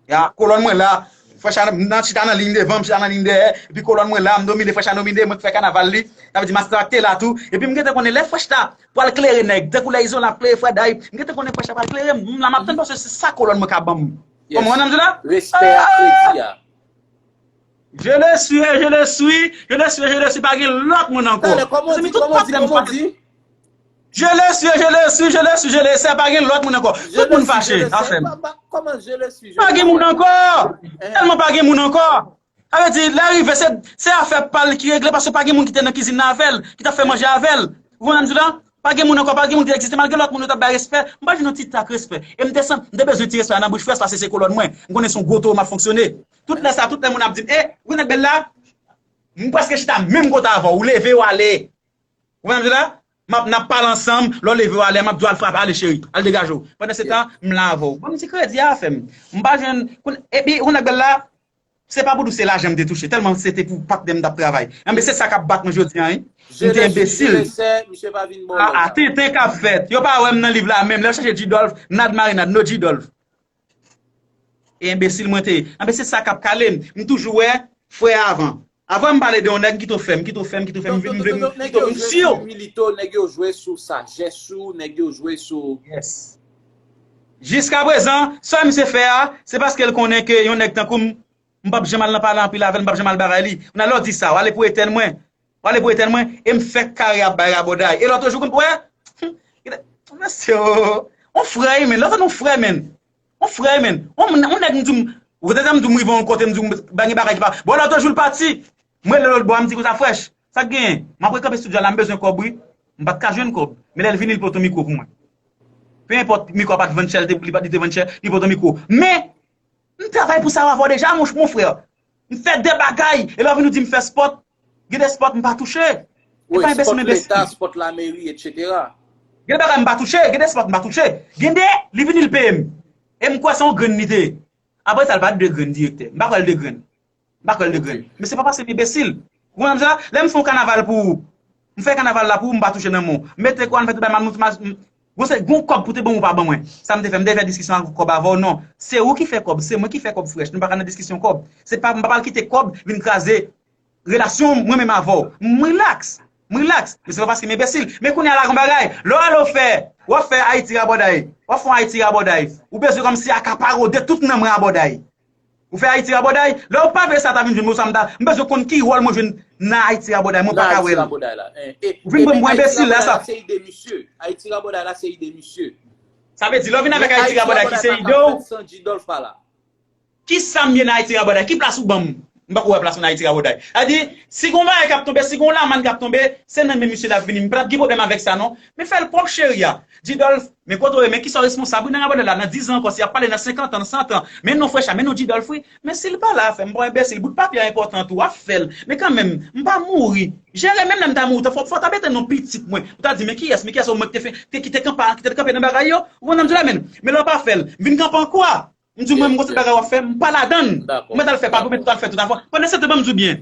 Ya, kolòn mwen la. Frè Chan nan chita nan liy devan, m chita nan liy dèyè. Epi kolòn mwen la, m domine, frè Chan domine, mwen k fè kanaval li. Sa vle di Master Act te la tou. Epi m gentan konnen lè frèch la pral klere nèg. Tankou lè Izolan ap klere frè Day. M gentan konnen frèch la pral klere m. M la m ap tann paske se sa kolòn mwen ka ban m. Kòman w nan m di la? Respè a kredi a. Je le suis, je le suis, je le suis, je le suis, pa gen lòt moun ankò. Talè, kòman w di, kòman w di, kòman w di? Je le suis, je le suis, je le suis, je le sais, pa gen lòt moun ankò. Tout moun fache, afè m. Kòman je le suis, je le sais? Pa gen moun ankò. Tèlman pa gen moun ankò. Sa vle di, lè rive, se, se afè pa l ki regle, paske pa gen moun ki te nan kizin nan avè l, ki t ap fè manje avè l. Ou konprann sa m di w la? Pa gen moun ankò, pa gen moun ki egziste, malgre lòt moun yo t ap bay respè, m pa jwenn yon ti tak respè. E m te san, m te bezwen ti respè a nan bouch frèch, paske se kolòn mwen. M konnen se yon gwo towo m ap fonksyone. Tout lè sa, tout lè moun ap di m, e, ou konn nèg bèl la? M prèske chita menm kote avè w, ou leve, w ale. Ou konprann sa m di w la? M ap, n ap pale ansanm, lè w leve w ale, m ap di w al frape, ale cheri, al degaje w. Pandan se tan, m la avè w. Ban m ti kredi a, afè m. M pa jwenn, epi, ou konn nèg bèl la, se pa pou di w se lajan m te touche, tèlman se te pou patnè m t ap travay. Enben, se sa k ap bat mwen jodi a, wi. M te enbesil. A, a, tenten k ap fèt. Yo pa wè m nan liv la menm. Lè yo chache G-Dolph, Nad Marinad, no G-Dolph. E enbesil mwen te ye. Enben, se sa k ap kale m. M toujou wè frè a avan. Avan m pale de yon nèg, m kite w fè m, kite w fè m, kite w fè m, m vin, m vin, m kite w vin si yo. Milito, nèg yo jwe sou sajès ou, nèg yo jwe sou. Yes. Jiskaprezan, sa misye fè a, se paske l konnen ke yon nèg tankou m, m p ap janm al nan pale anpil avè l, m p ap janm al bagay li. Kounye a, lè w di sa, w ale pou etèn mwen. W ale pou etèn mwen, e m fèk kare ap bay rabòday. E lòt jou, m wè, mesye, o, on frè, men, lòt on frè, men. On frè, men. On, on nèg, m di w, ou te tann m di w, m rive yon kote, m di w, ba gen bagay ki pa. Bon, lòt jou, l pati. Mwen, lè lòt bò, m di, konsa, frèch, sa k genyen? M ap rekanpe estidyo a la, m bezwen kòb, wi. M pa t ka jwenn kòb. Men lè l vini, l pote yon mikwo pou mwen. Pe enpòt, mikwo a pa t vann chè, li te, li pa, li te vann chè, li pote yon mikwo. Men, m travay pou sa avè w deja, mon, mon frè. M fè de bagay, e lè w vin ou di m fè spòt, gen de spòt m pa touche. E pa enbesil, m enbesil. Spòt leta, spòt lameri, etsetera. Gen de bagay m pa touche, gen de spòt m pa touche. Gen de, li vini, li peye m. E m kwè se yon grenn li te ye. Apre sa, l pa t de grenn, direktè. M pa kwè l de grenn. M pa kwè l de grenn. Men se pa paske m enbesil. Ou konprann sa? Lè m fè yon kanaval pou ou, m fè kanaval la pou ou, m pa touche nan men w. M mete kò a, m fè tout bagay, m, m, m, gon se, gon kòb pou te ban m ou pa ban mwen. Sa m te fè, m te fè diskisyon ak kòb avè w, non. Se ou ki fè kòb, se mwen ki fè kòb, frèch. Nou pa ka nan diskisyon kòb. Se pa, m pa pral kite kòb vin kraze relasyon mwen menm avè w. M rilaks. M rilaks. Men se pa paske m enbesil. Men kounye a la, gon bagay. Lè w ale w fè, w ap fè Ayiti rabòday. W ap fè yon Ayiti rabòday. Ou bezwen kòmsi akapare w de tout nanm rabòday. Ou fè Ayiti rabòday, lè w pa vle sa ta vin jwenn mwen, sa m ta, m bezwen konn ki wòl mwen jwenn nan Ayiti rabòday, mwen pa ka wè l. Ou vin pran m pou enbesil la, sa. Se ide misye. Ayiti rabòday la, se ide misye. Sa vle di, lè w vin avèk Ayiti rabòday ki se ide w, ki sa m ye nan Ayiti rabòday? Ki plas ou ban m? M poko wè plas mwen Ayiti, Rabòday. Sa di, si gon bagay k ap tonbe, si gon lamann k ap tonbe, se nan men misye l ap vini. M pa t ap gen pwoblèm avèk sa, non. Men fè l pwòp, cheri a. Didolf, men kote w ye, men kisa w responsab, wi, nan Rabòday la, nan diz an ankò, si y ap pale nan senkant an, nan san an. Men non, frè Cha, men non, Didolf, wi. Men si l pa la, frè m, pa enbesil, bout papye a enpòtan tou, w ap fè l. Men kanmenm, m pa mouri. Jere, menm lè m ta mouri, fò, fò w ta mete non pitit mwen. Ou ta di, men kiyès, men kiyès, ou mwen ki te fè, te kite kanpe, ki te kanpe nan bagay yo? Ou konn sa m di w la, men. Men lè w pa fè l, m vin kanpe ankò. M di, mwen, m gon seri bagay w ap fè, m pa ladan l. Ou mèt al fè, pa pou mèt al fè tout afè. Pandan se tan, ban m di w byen.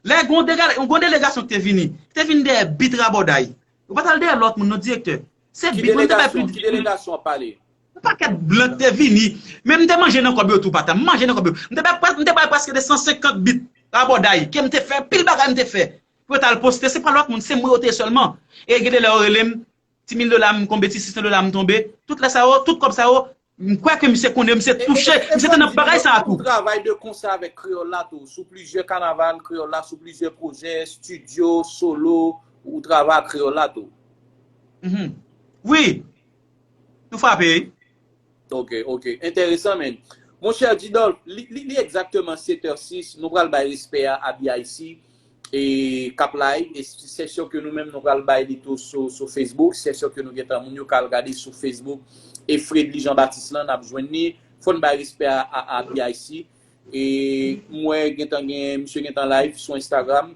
Lè gon dega-, gon delegasyon ki te vini, ki te vin dèyè bit Rabòday. Ou pa t al dèyè lòt moun, non, direktè. Se bit, mwen, m te bay plis. Ki delegasyon w ap pale? Yon pakèt blan ki te vini. Men m te manje nan kòb yo tou, pata. M manje nan kòb yo. M te bay, m te bay prèske de san senkant bit Rabòday. Ke m te fè, pil bagay m te fè. Pou yo t al poste, se pa lòt moun, se mwen yo te ye sèlman. E gen de lè yo rele m, ti mil dola m tonbe, ti sis san dola m tonbe. Tout lè sa yo, tout kòb sa yo, m kwè ke misye konnen, misye touche, misye te nan bagay sa a tou. Ou travay de konsè avèk Kreyòl la tou, sou plizyè kanaval Kreyòl la, sou plizyè pwojè, estidyo, solo, ou travay ak Kreyòl la tou. Mhm. Wi. Nou frape, wi. Ok, ok. Enteresan, men. Monchè Didolf, li, li, li egzakteman sèt è sis. Nou pral bay respè a, a B I C, e k ap live. E se sè ke nou menm, nou pral bay li tou sou, sou Facebook. Se sè ke nou gentan, moun yo ka al gade sou Facebook. E Fredly Jean Baptiste lan, n ap jwenn li. Fò n bay respè a, a, a B I C. E m wè gentan gen, misye gentan live sou Instagram.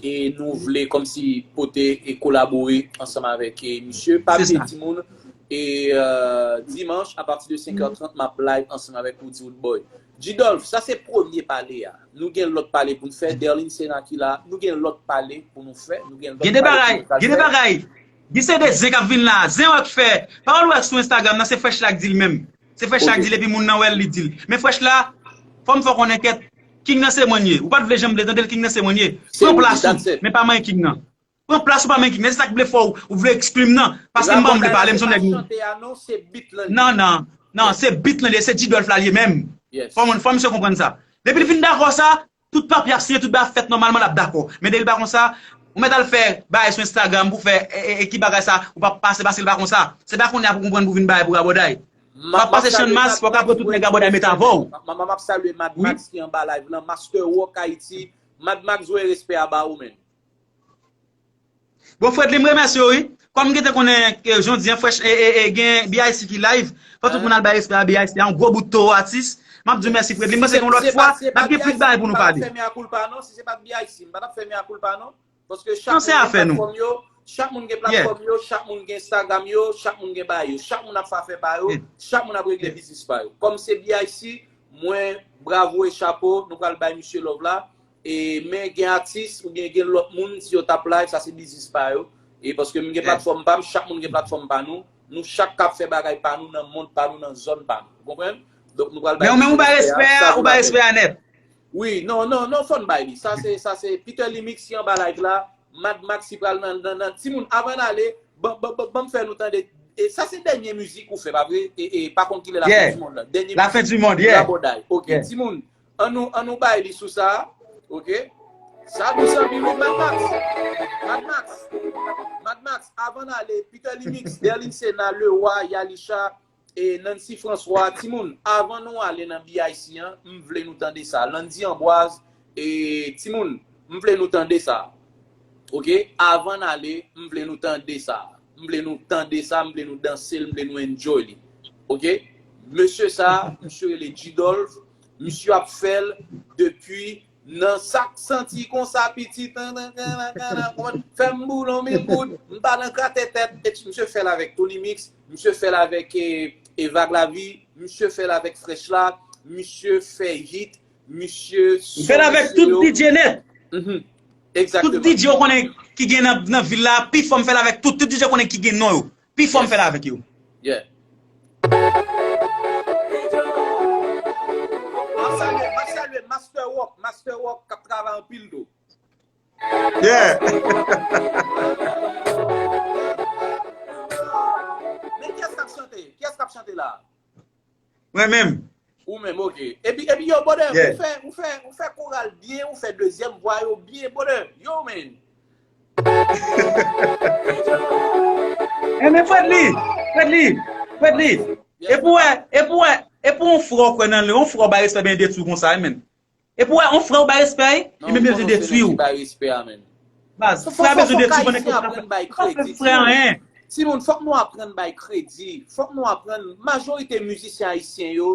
E nou vle kòmsi pote e kolabore ansanm avèk, e, misye. Pa bliye, timoun, e, euh, dimanch, apati de senk è trant, m ap live ansanm avèk Woody Woodboy. Didolf, sa se premye pale a. Nou gen lòt pale pou n fè. Derlin Sena ki la, nou gen lòt pale pou nou fè. Nou gen lòt pale pou nou pral fè. Gen de bagay, gen de bagay. Gen se de zen k ap vin la. Zen wè k fè. Pawòl wè sou Instagram nan, se Fresh la k di l menm. Se Fresh la k di l, epi moun nan wè l, li di l. Men Fresh la, fò m fè w konnen kèt, King nan se mwen ye. Ou pa t vle janm vle tande l, King nan se mwen ye. Pran plas ou, men pa manyen King nan. Pran plas ou, pa manyen King nan. Se sa k vle fè w, ou vle exclu m nan. Paske m pa vle pale, m se yon nèg. Non, non, non, se beat lan li ye, se Didolf la li ye menm. Fò moun, fò misye konprann sa. Depi l fin dakò sa, tout papye ap siyen, tout bagay ap fèt nòmalman, l ap dakò. Men depi l pa konsa, ou mèt al fè bagay sou Instagram pou fè, e, e, e ki bagay sa, ou p ap pase, paske l pa konsa. Se pa kounye a pou konprann pou vin bagay pou Rabòday. W ap pase Channmas, fò w ka pran tout nèg Rabòday met avè w. M ap salye Mad Max ki anba live lan, Master Work Haiti. Mad Max, voye respè a ba ou, men. Bon, Fredly, m remèsye w, wi. Kòm m gentan konnen, e, jodi a, Fresh, e, e, e, gen B I C ki live, fò tout moun al bay respè a B I C, a yon gwo bout towo atis. M ap di w mèsi, Fredly. M panse ke yon lòt fwa, n ap gen plis bagay pou nou pale. Si se pa t B I C, m pa t ap fè mea culpa, non. Paske chak moun gen platfòm yo, chak moun gen platfòm yo, chak moun gen Instagram yo, chak moun gen bagay yo, chak moun ap fè afè pa yo, chak moun ap regle biznis pa yo. Kòm se B I C, mwen, bravo e chapo, nou pral bay misye love la. E, men gen atis oubyen gen lòt moun, si yo t ap live, sa se biznis pa yo. E paske m gen platfòm pa m, chak moun gen platfòm pa nou. Nou chak k ap fè bagay pa nou nan mond pa nou, nan zòn pa nou. Ou konprann? Donk nou pral bay. Men ou menm ou bay respè a, ou bay respè a nèt. Wi, non, non, non, fò n bay li. Sa se, sa se Peter Limix ki anba live la. Mad Max ki pral nan, nan, nan. Timoun, avan n ale, ban, ban, ban, ban m fè nou tande. E sa se dènye mizik ou fè, pa vre? E, e pa konn kilè lafen di mond lan. Dènye mizik. Lafen di mond, yeah. Rabòday. Ok, timoun. An nou, an nou bay li sou sa. Ok. Sa dous anpil wi, Mad Max. Mad Max. Mad Max, avan n ale, Peter Limix, Derlin Sena, Leroy, Yalisha, e Nancy François, timoun, avan nou ale nan B I C an, m vle nou tande sa. Landy Ambroise, e timoun, m vle nou tande sa. Ok? Avan n ale, m vle nou tande sa. M vle nou tande sa, m vle nou danse l, m vle nou enjoy li. Ok? Mesye sa, misye rele Didolf, misye ap fè l depi nan sak santi konsa piti, tan, tan, tan, tan, tan, konprann? Fè m boulon, men bout, m pa nan kratè tèt, et misye fè l avèk Tony Mix, misye fè l avèk, e, e Vag Lavi, misye fè l avèk Fresh la, misye fè hit, misye fè l avèk tout D J nèt. Mhm. Tout D J ou konnen ki gen nan, nan vil la, pi fò m fè l avèk tout, tout D J ou konnen ki gen non yo. Pi fò m fè l avèk yo. Yeah. M ap salye, m ap salye Master Rock, Master Rock k ap travay anpil tou. Yeah. Men kiyès k ap chante? Kiyès k ap chante la? Mwen menm. Ou menm, ok. Epi, epi yo, brother, ou fè, ou fè, ou fè koral byen, ou fè dezyèm vwa yo byen, brother. Yo, man. Enben, Fredly, Fredly, Fredly. E pou wè, e pou wè, e pou yon frè w kwè nan li, yon frè w bay respè byen detwi w konsa, wi, man. Epi w wè yon frè ou bay respè, li menm li bezwen detwi w. Bay respè a menm. Baz, frè a bezwen detwi pandan ke w ap fè frè anyen. Timoun, fòk nou aprann bay kredi. Fòk nou aprann, majorite mizisyen ayisyen yo,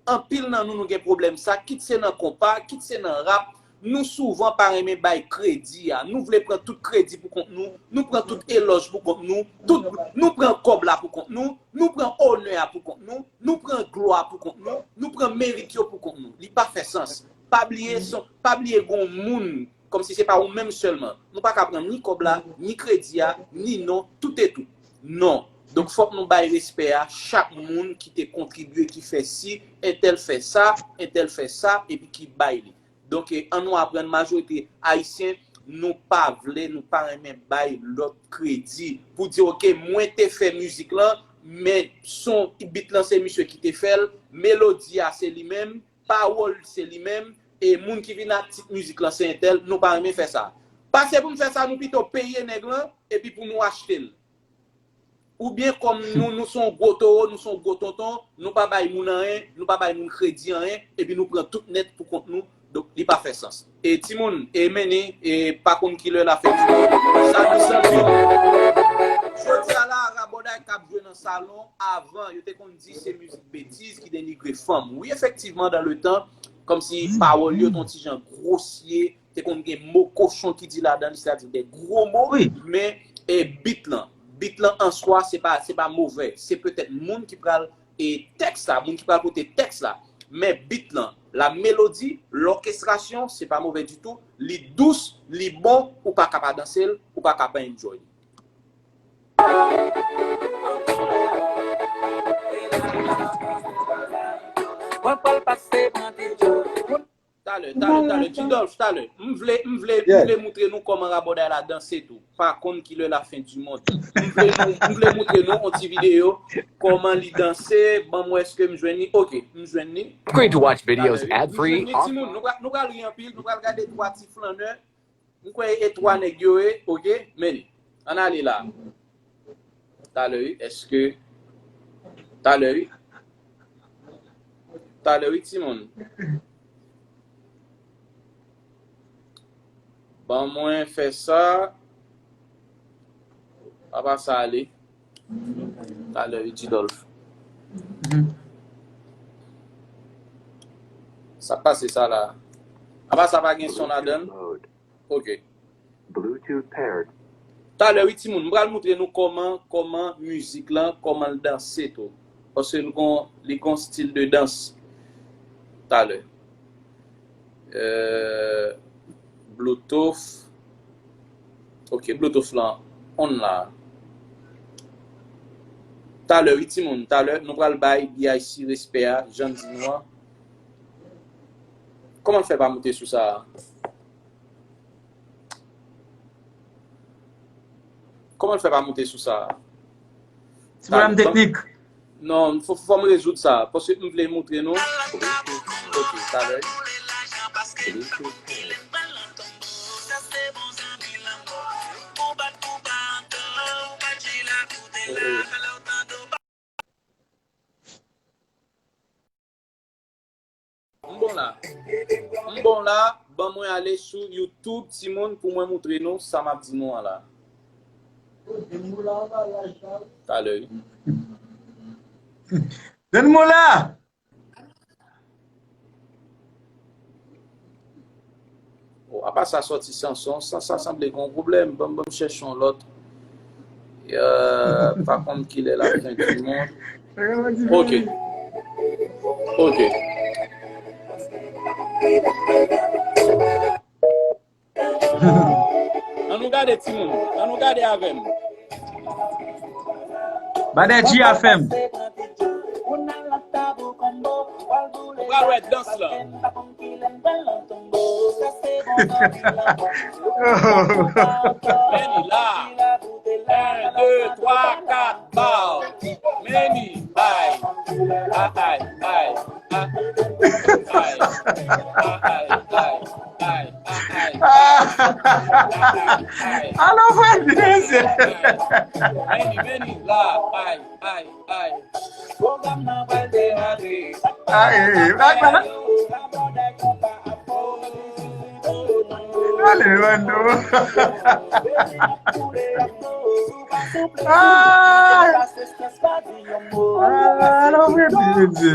anpil nan nou, nou gen pwoblèm sa, kit se nan konpa, kit se nan rap, nou souvan pa renmen bay kredi a. Nou vle pran tout kredi pou kont nou, nou pran tout elòj pou kont nou, tout, nou pran kòb la pou kont nou, nou pran onè a pou kont nou, nou pran glwa pou kont nou, nou pran merit yo pou kont nou. Li pa fè sans. Pa bliye, son, pa bliye gon moun, kòmsi se pa ou menm sèlman. Nou pa ka pran ni kòb la, ni kredi a, ni non, tout e tout. Non. Donk, fòk nou bay respè a chak moun ki te kontribye, ki fè si, entèl fè sa, entèl fè sa, epi ki bay li. Donk, e, an nou aprann, majorite ayisyen, nou pa vle, nou pa renmen bay lòt kredi. Pou di, oke, mwen te fè mizik lan, men son, bit lan se misye ki te fè l, melodi a se li menm, pawòl se li menm, e moun ki vin ak tit mizik lan se entèl, nou pa renmen fè sa. Pase pou n fè sa, nou pito peye nèg lan, epi pou nou achte l. Oubyen kòm nou, nou se yon gwo towo, nou se yon gwo tonton, nou pa bay moun anyen, nou pa bay moun kredi anyen, epi nou pran tout nèt pou kont nou, donk li pa fè sans. E timoun, e Manny, e pa konn kilè la fè di sa, di sa, di. Jodi a la, rabòday k ap jwe nan salon, avan, yo te konn di se mizik betiz ki denigre fanm. Wi, efektivman, dan le tan, kòmsi pawòl yo t on ti jan gwosye, te konn gen mo kochon ki di ladan li, sètadi de gwo mo, men, e, bit lan. Bit lan an swa, se pa, se pa movè. Se petèt moun ki pral, e, tèks la, moun ki pral pote tèks la. Men bit lan, la melodi, lòkestrasyon, se pa movè ditou. Li dous, li bon, ou pa ka pa danse l, ou pa ka pa enjoy li. Mwen pral pase bandi. Talè, talè, talè, Ti Dolph, talè. M vle, m vle, m vle moutre nou kòman rabòday la danse tou. Pa konn kilè la fen di mond. M vle nou, m vle moutre nou yon ti videyo, kòman li danse, ban m wè èske m jwenn li. Oke, m jwenn li. Great to watch videos ad-free. M jwenn li, timoun, nou pral, nou pral ri anpil, nou pral gade twa ti flannè. M kwè e twa nèg yo ye, oke, men li. Ann ale la. Talè wi, èske, talè wi. Talè wi, timoun. Ban mwen fè sa. Apa sa ale? Talè wi, Ti Dolph. Sa k pase sa la? Apa sa pa gen son ladan l? Ok. Bluetooth paired. Talè wi timoun, m pral moutre nou kòman, kòman mizik lan, kòman l danse tou. Paske nou gon, li gon stil de dans. Talè. Euh, Bluetooth. Ok, Bluetooth lan on la. Talè wi timoun, talè nou pral bay B I C respè a, jan m di nou an. Kòman l fè pa moute sou sa a? Kòman l fè pa moute sou sa a? Ti pwoblèm teknik. Non, fò, fò m rezoud sa. Paske m vle moutre nou. Ok, talè. M bon la. M bon la. Ban mwen ale sou YouTube, timoun, pou mwen moutre nou sa m ap di nou an la. Talè wi. Donn mwen la! Oh, apa sa sòti san son, sa, sa sanble gen yon pwoblèm. Ban m, ban m chèche yon lòt. Euh, pa konn kilè la fen di mond. Ok. Ok. An nou gade timoun. An nou gade avè m. Bagay G F M. Ou pral wè dans lan. Meni la. En, de, twa, kat, baw. Meni, bay. Ay, ay, ay. Ay, ay, ay. Ay, ay, ay. Ay, ay, ay. Alo, frè, mesye. Meni, meni, la, ay, ay, ay. Pwogram nan pral demare. Ay, ay, ay. Ale, Mando. Ah! Ah, non, mwen di.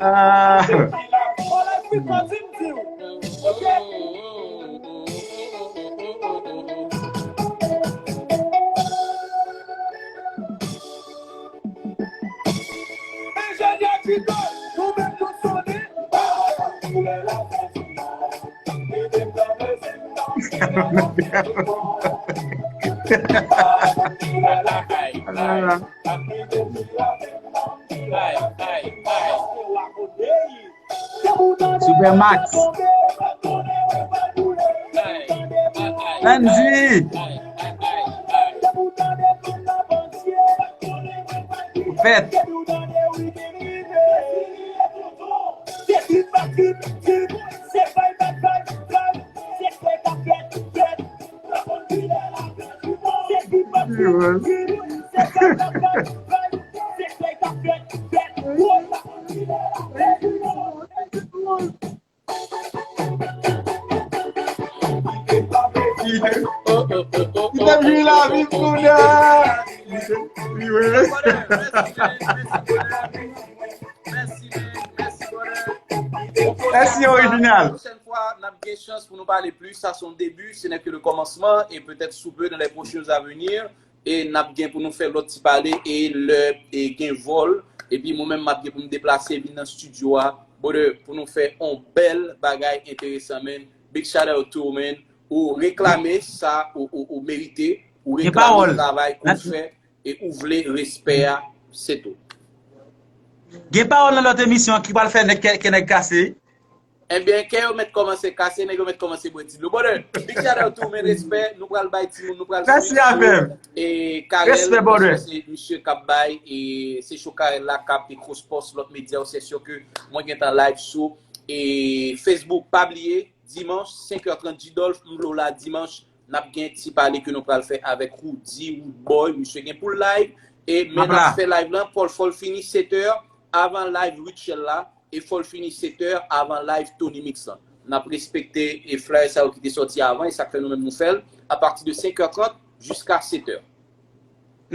Ah. Supermax. Andy. Fèt. Li te, li te jwi lavi kounye a. Li te, li wè. Mèsi, orijinal. Pwochèn fwa, n ap gen chans pou nou pale plis. Sa se yon debi, ce n'est que le commencement, et peut-être sous peu, dans les prochains à venir, e n ap gen pou nou fè lòt ti pale, e lè e gen vòl, epi mwen menm m ap gen pou m deplase vin nan estidyo a, brother, pou nou fè on bèl bagay enteresan, man. Big shout out to you, man. Ou reklame sa ou, ou, ou merite, ou reklame travay ke w fè, e ou vle respè a, se tou. Gen pawòl nan lòt emisyon ki pral fè nèg kè, kè nèg kase. Ebyen, kè yo mèt kòmanse kase, nèg yo mèt kòmanse bwè dlo. Brother, big shout out to you, man, respè. Nou pral bay timoun, nou pral swiv sou, e, Karèl, paske se misye k ap bay, e se show Karèl la k ap e Cross Post, lòt medya yo, se si ke mwen gentan live sou, e, Facebook. Pa bliye, dimanch, senk è trant, G-Dolph, m vle w la dimanch, n ap gen ti pale ke nou pral fè avèk Roody, Roodboy, misye gen pou l live, e men n ap fè live lan, fò l, fò l fini sèt è, avan live Rutshelle la, e fò l fini sèt è avan live Tony Mix lan. N ap respekte e flyer sa yo ki te sòti avan, e sa k fè nou menm nou fè l apati de senk è trant jiska sèt è.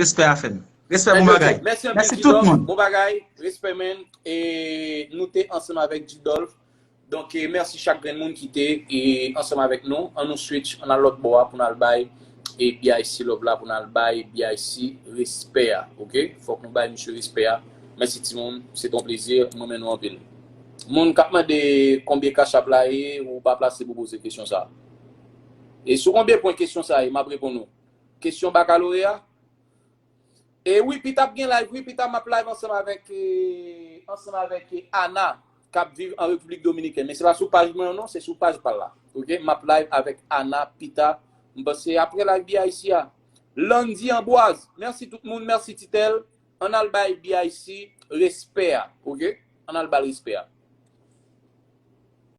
Respè a fè m. Respè, bon bagay. Mèsi anpil, G-Dolph. Bon bagay. Respè, man. E nou te ansanm avèk G-Dolph. Donk, e, mèsi chak grenn moun ki te, e, ansanm avèk nou. An nou switch, ann al lòt bò a pou n al bay, e, B I C love la, pou n al bay B I C respè a, oke? Fòk nou bay misye respè a. Mèsi timoun, se t on plezi, m renmen nou anpil. Moun k ap mande konbyen Cash App la ye, ou pa plase pou poze kesyon sa. E sou konbyen pwen kesyon sa ye, m ap reponn ou. Kesyon bakaloreya, E wi, pita ap gen live, wi, pita m ap live ansanm avèk, e, ansanm avèk, e, Ana, k ap viv an Repiblik Dominikèn. Men se pa sou paj mwen an non, se sou paj pa l la. Oke, m ap live avèk Ana pita. M panse apre live B I C a. Landy Amboise, mèsi tout moun, mèsi Titèl. Ann al bay B I C respè a, oke? Ann al ba l respè a.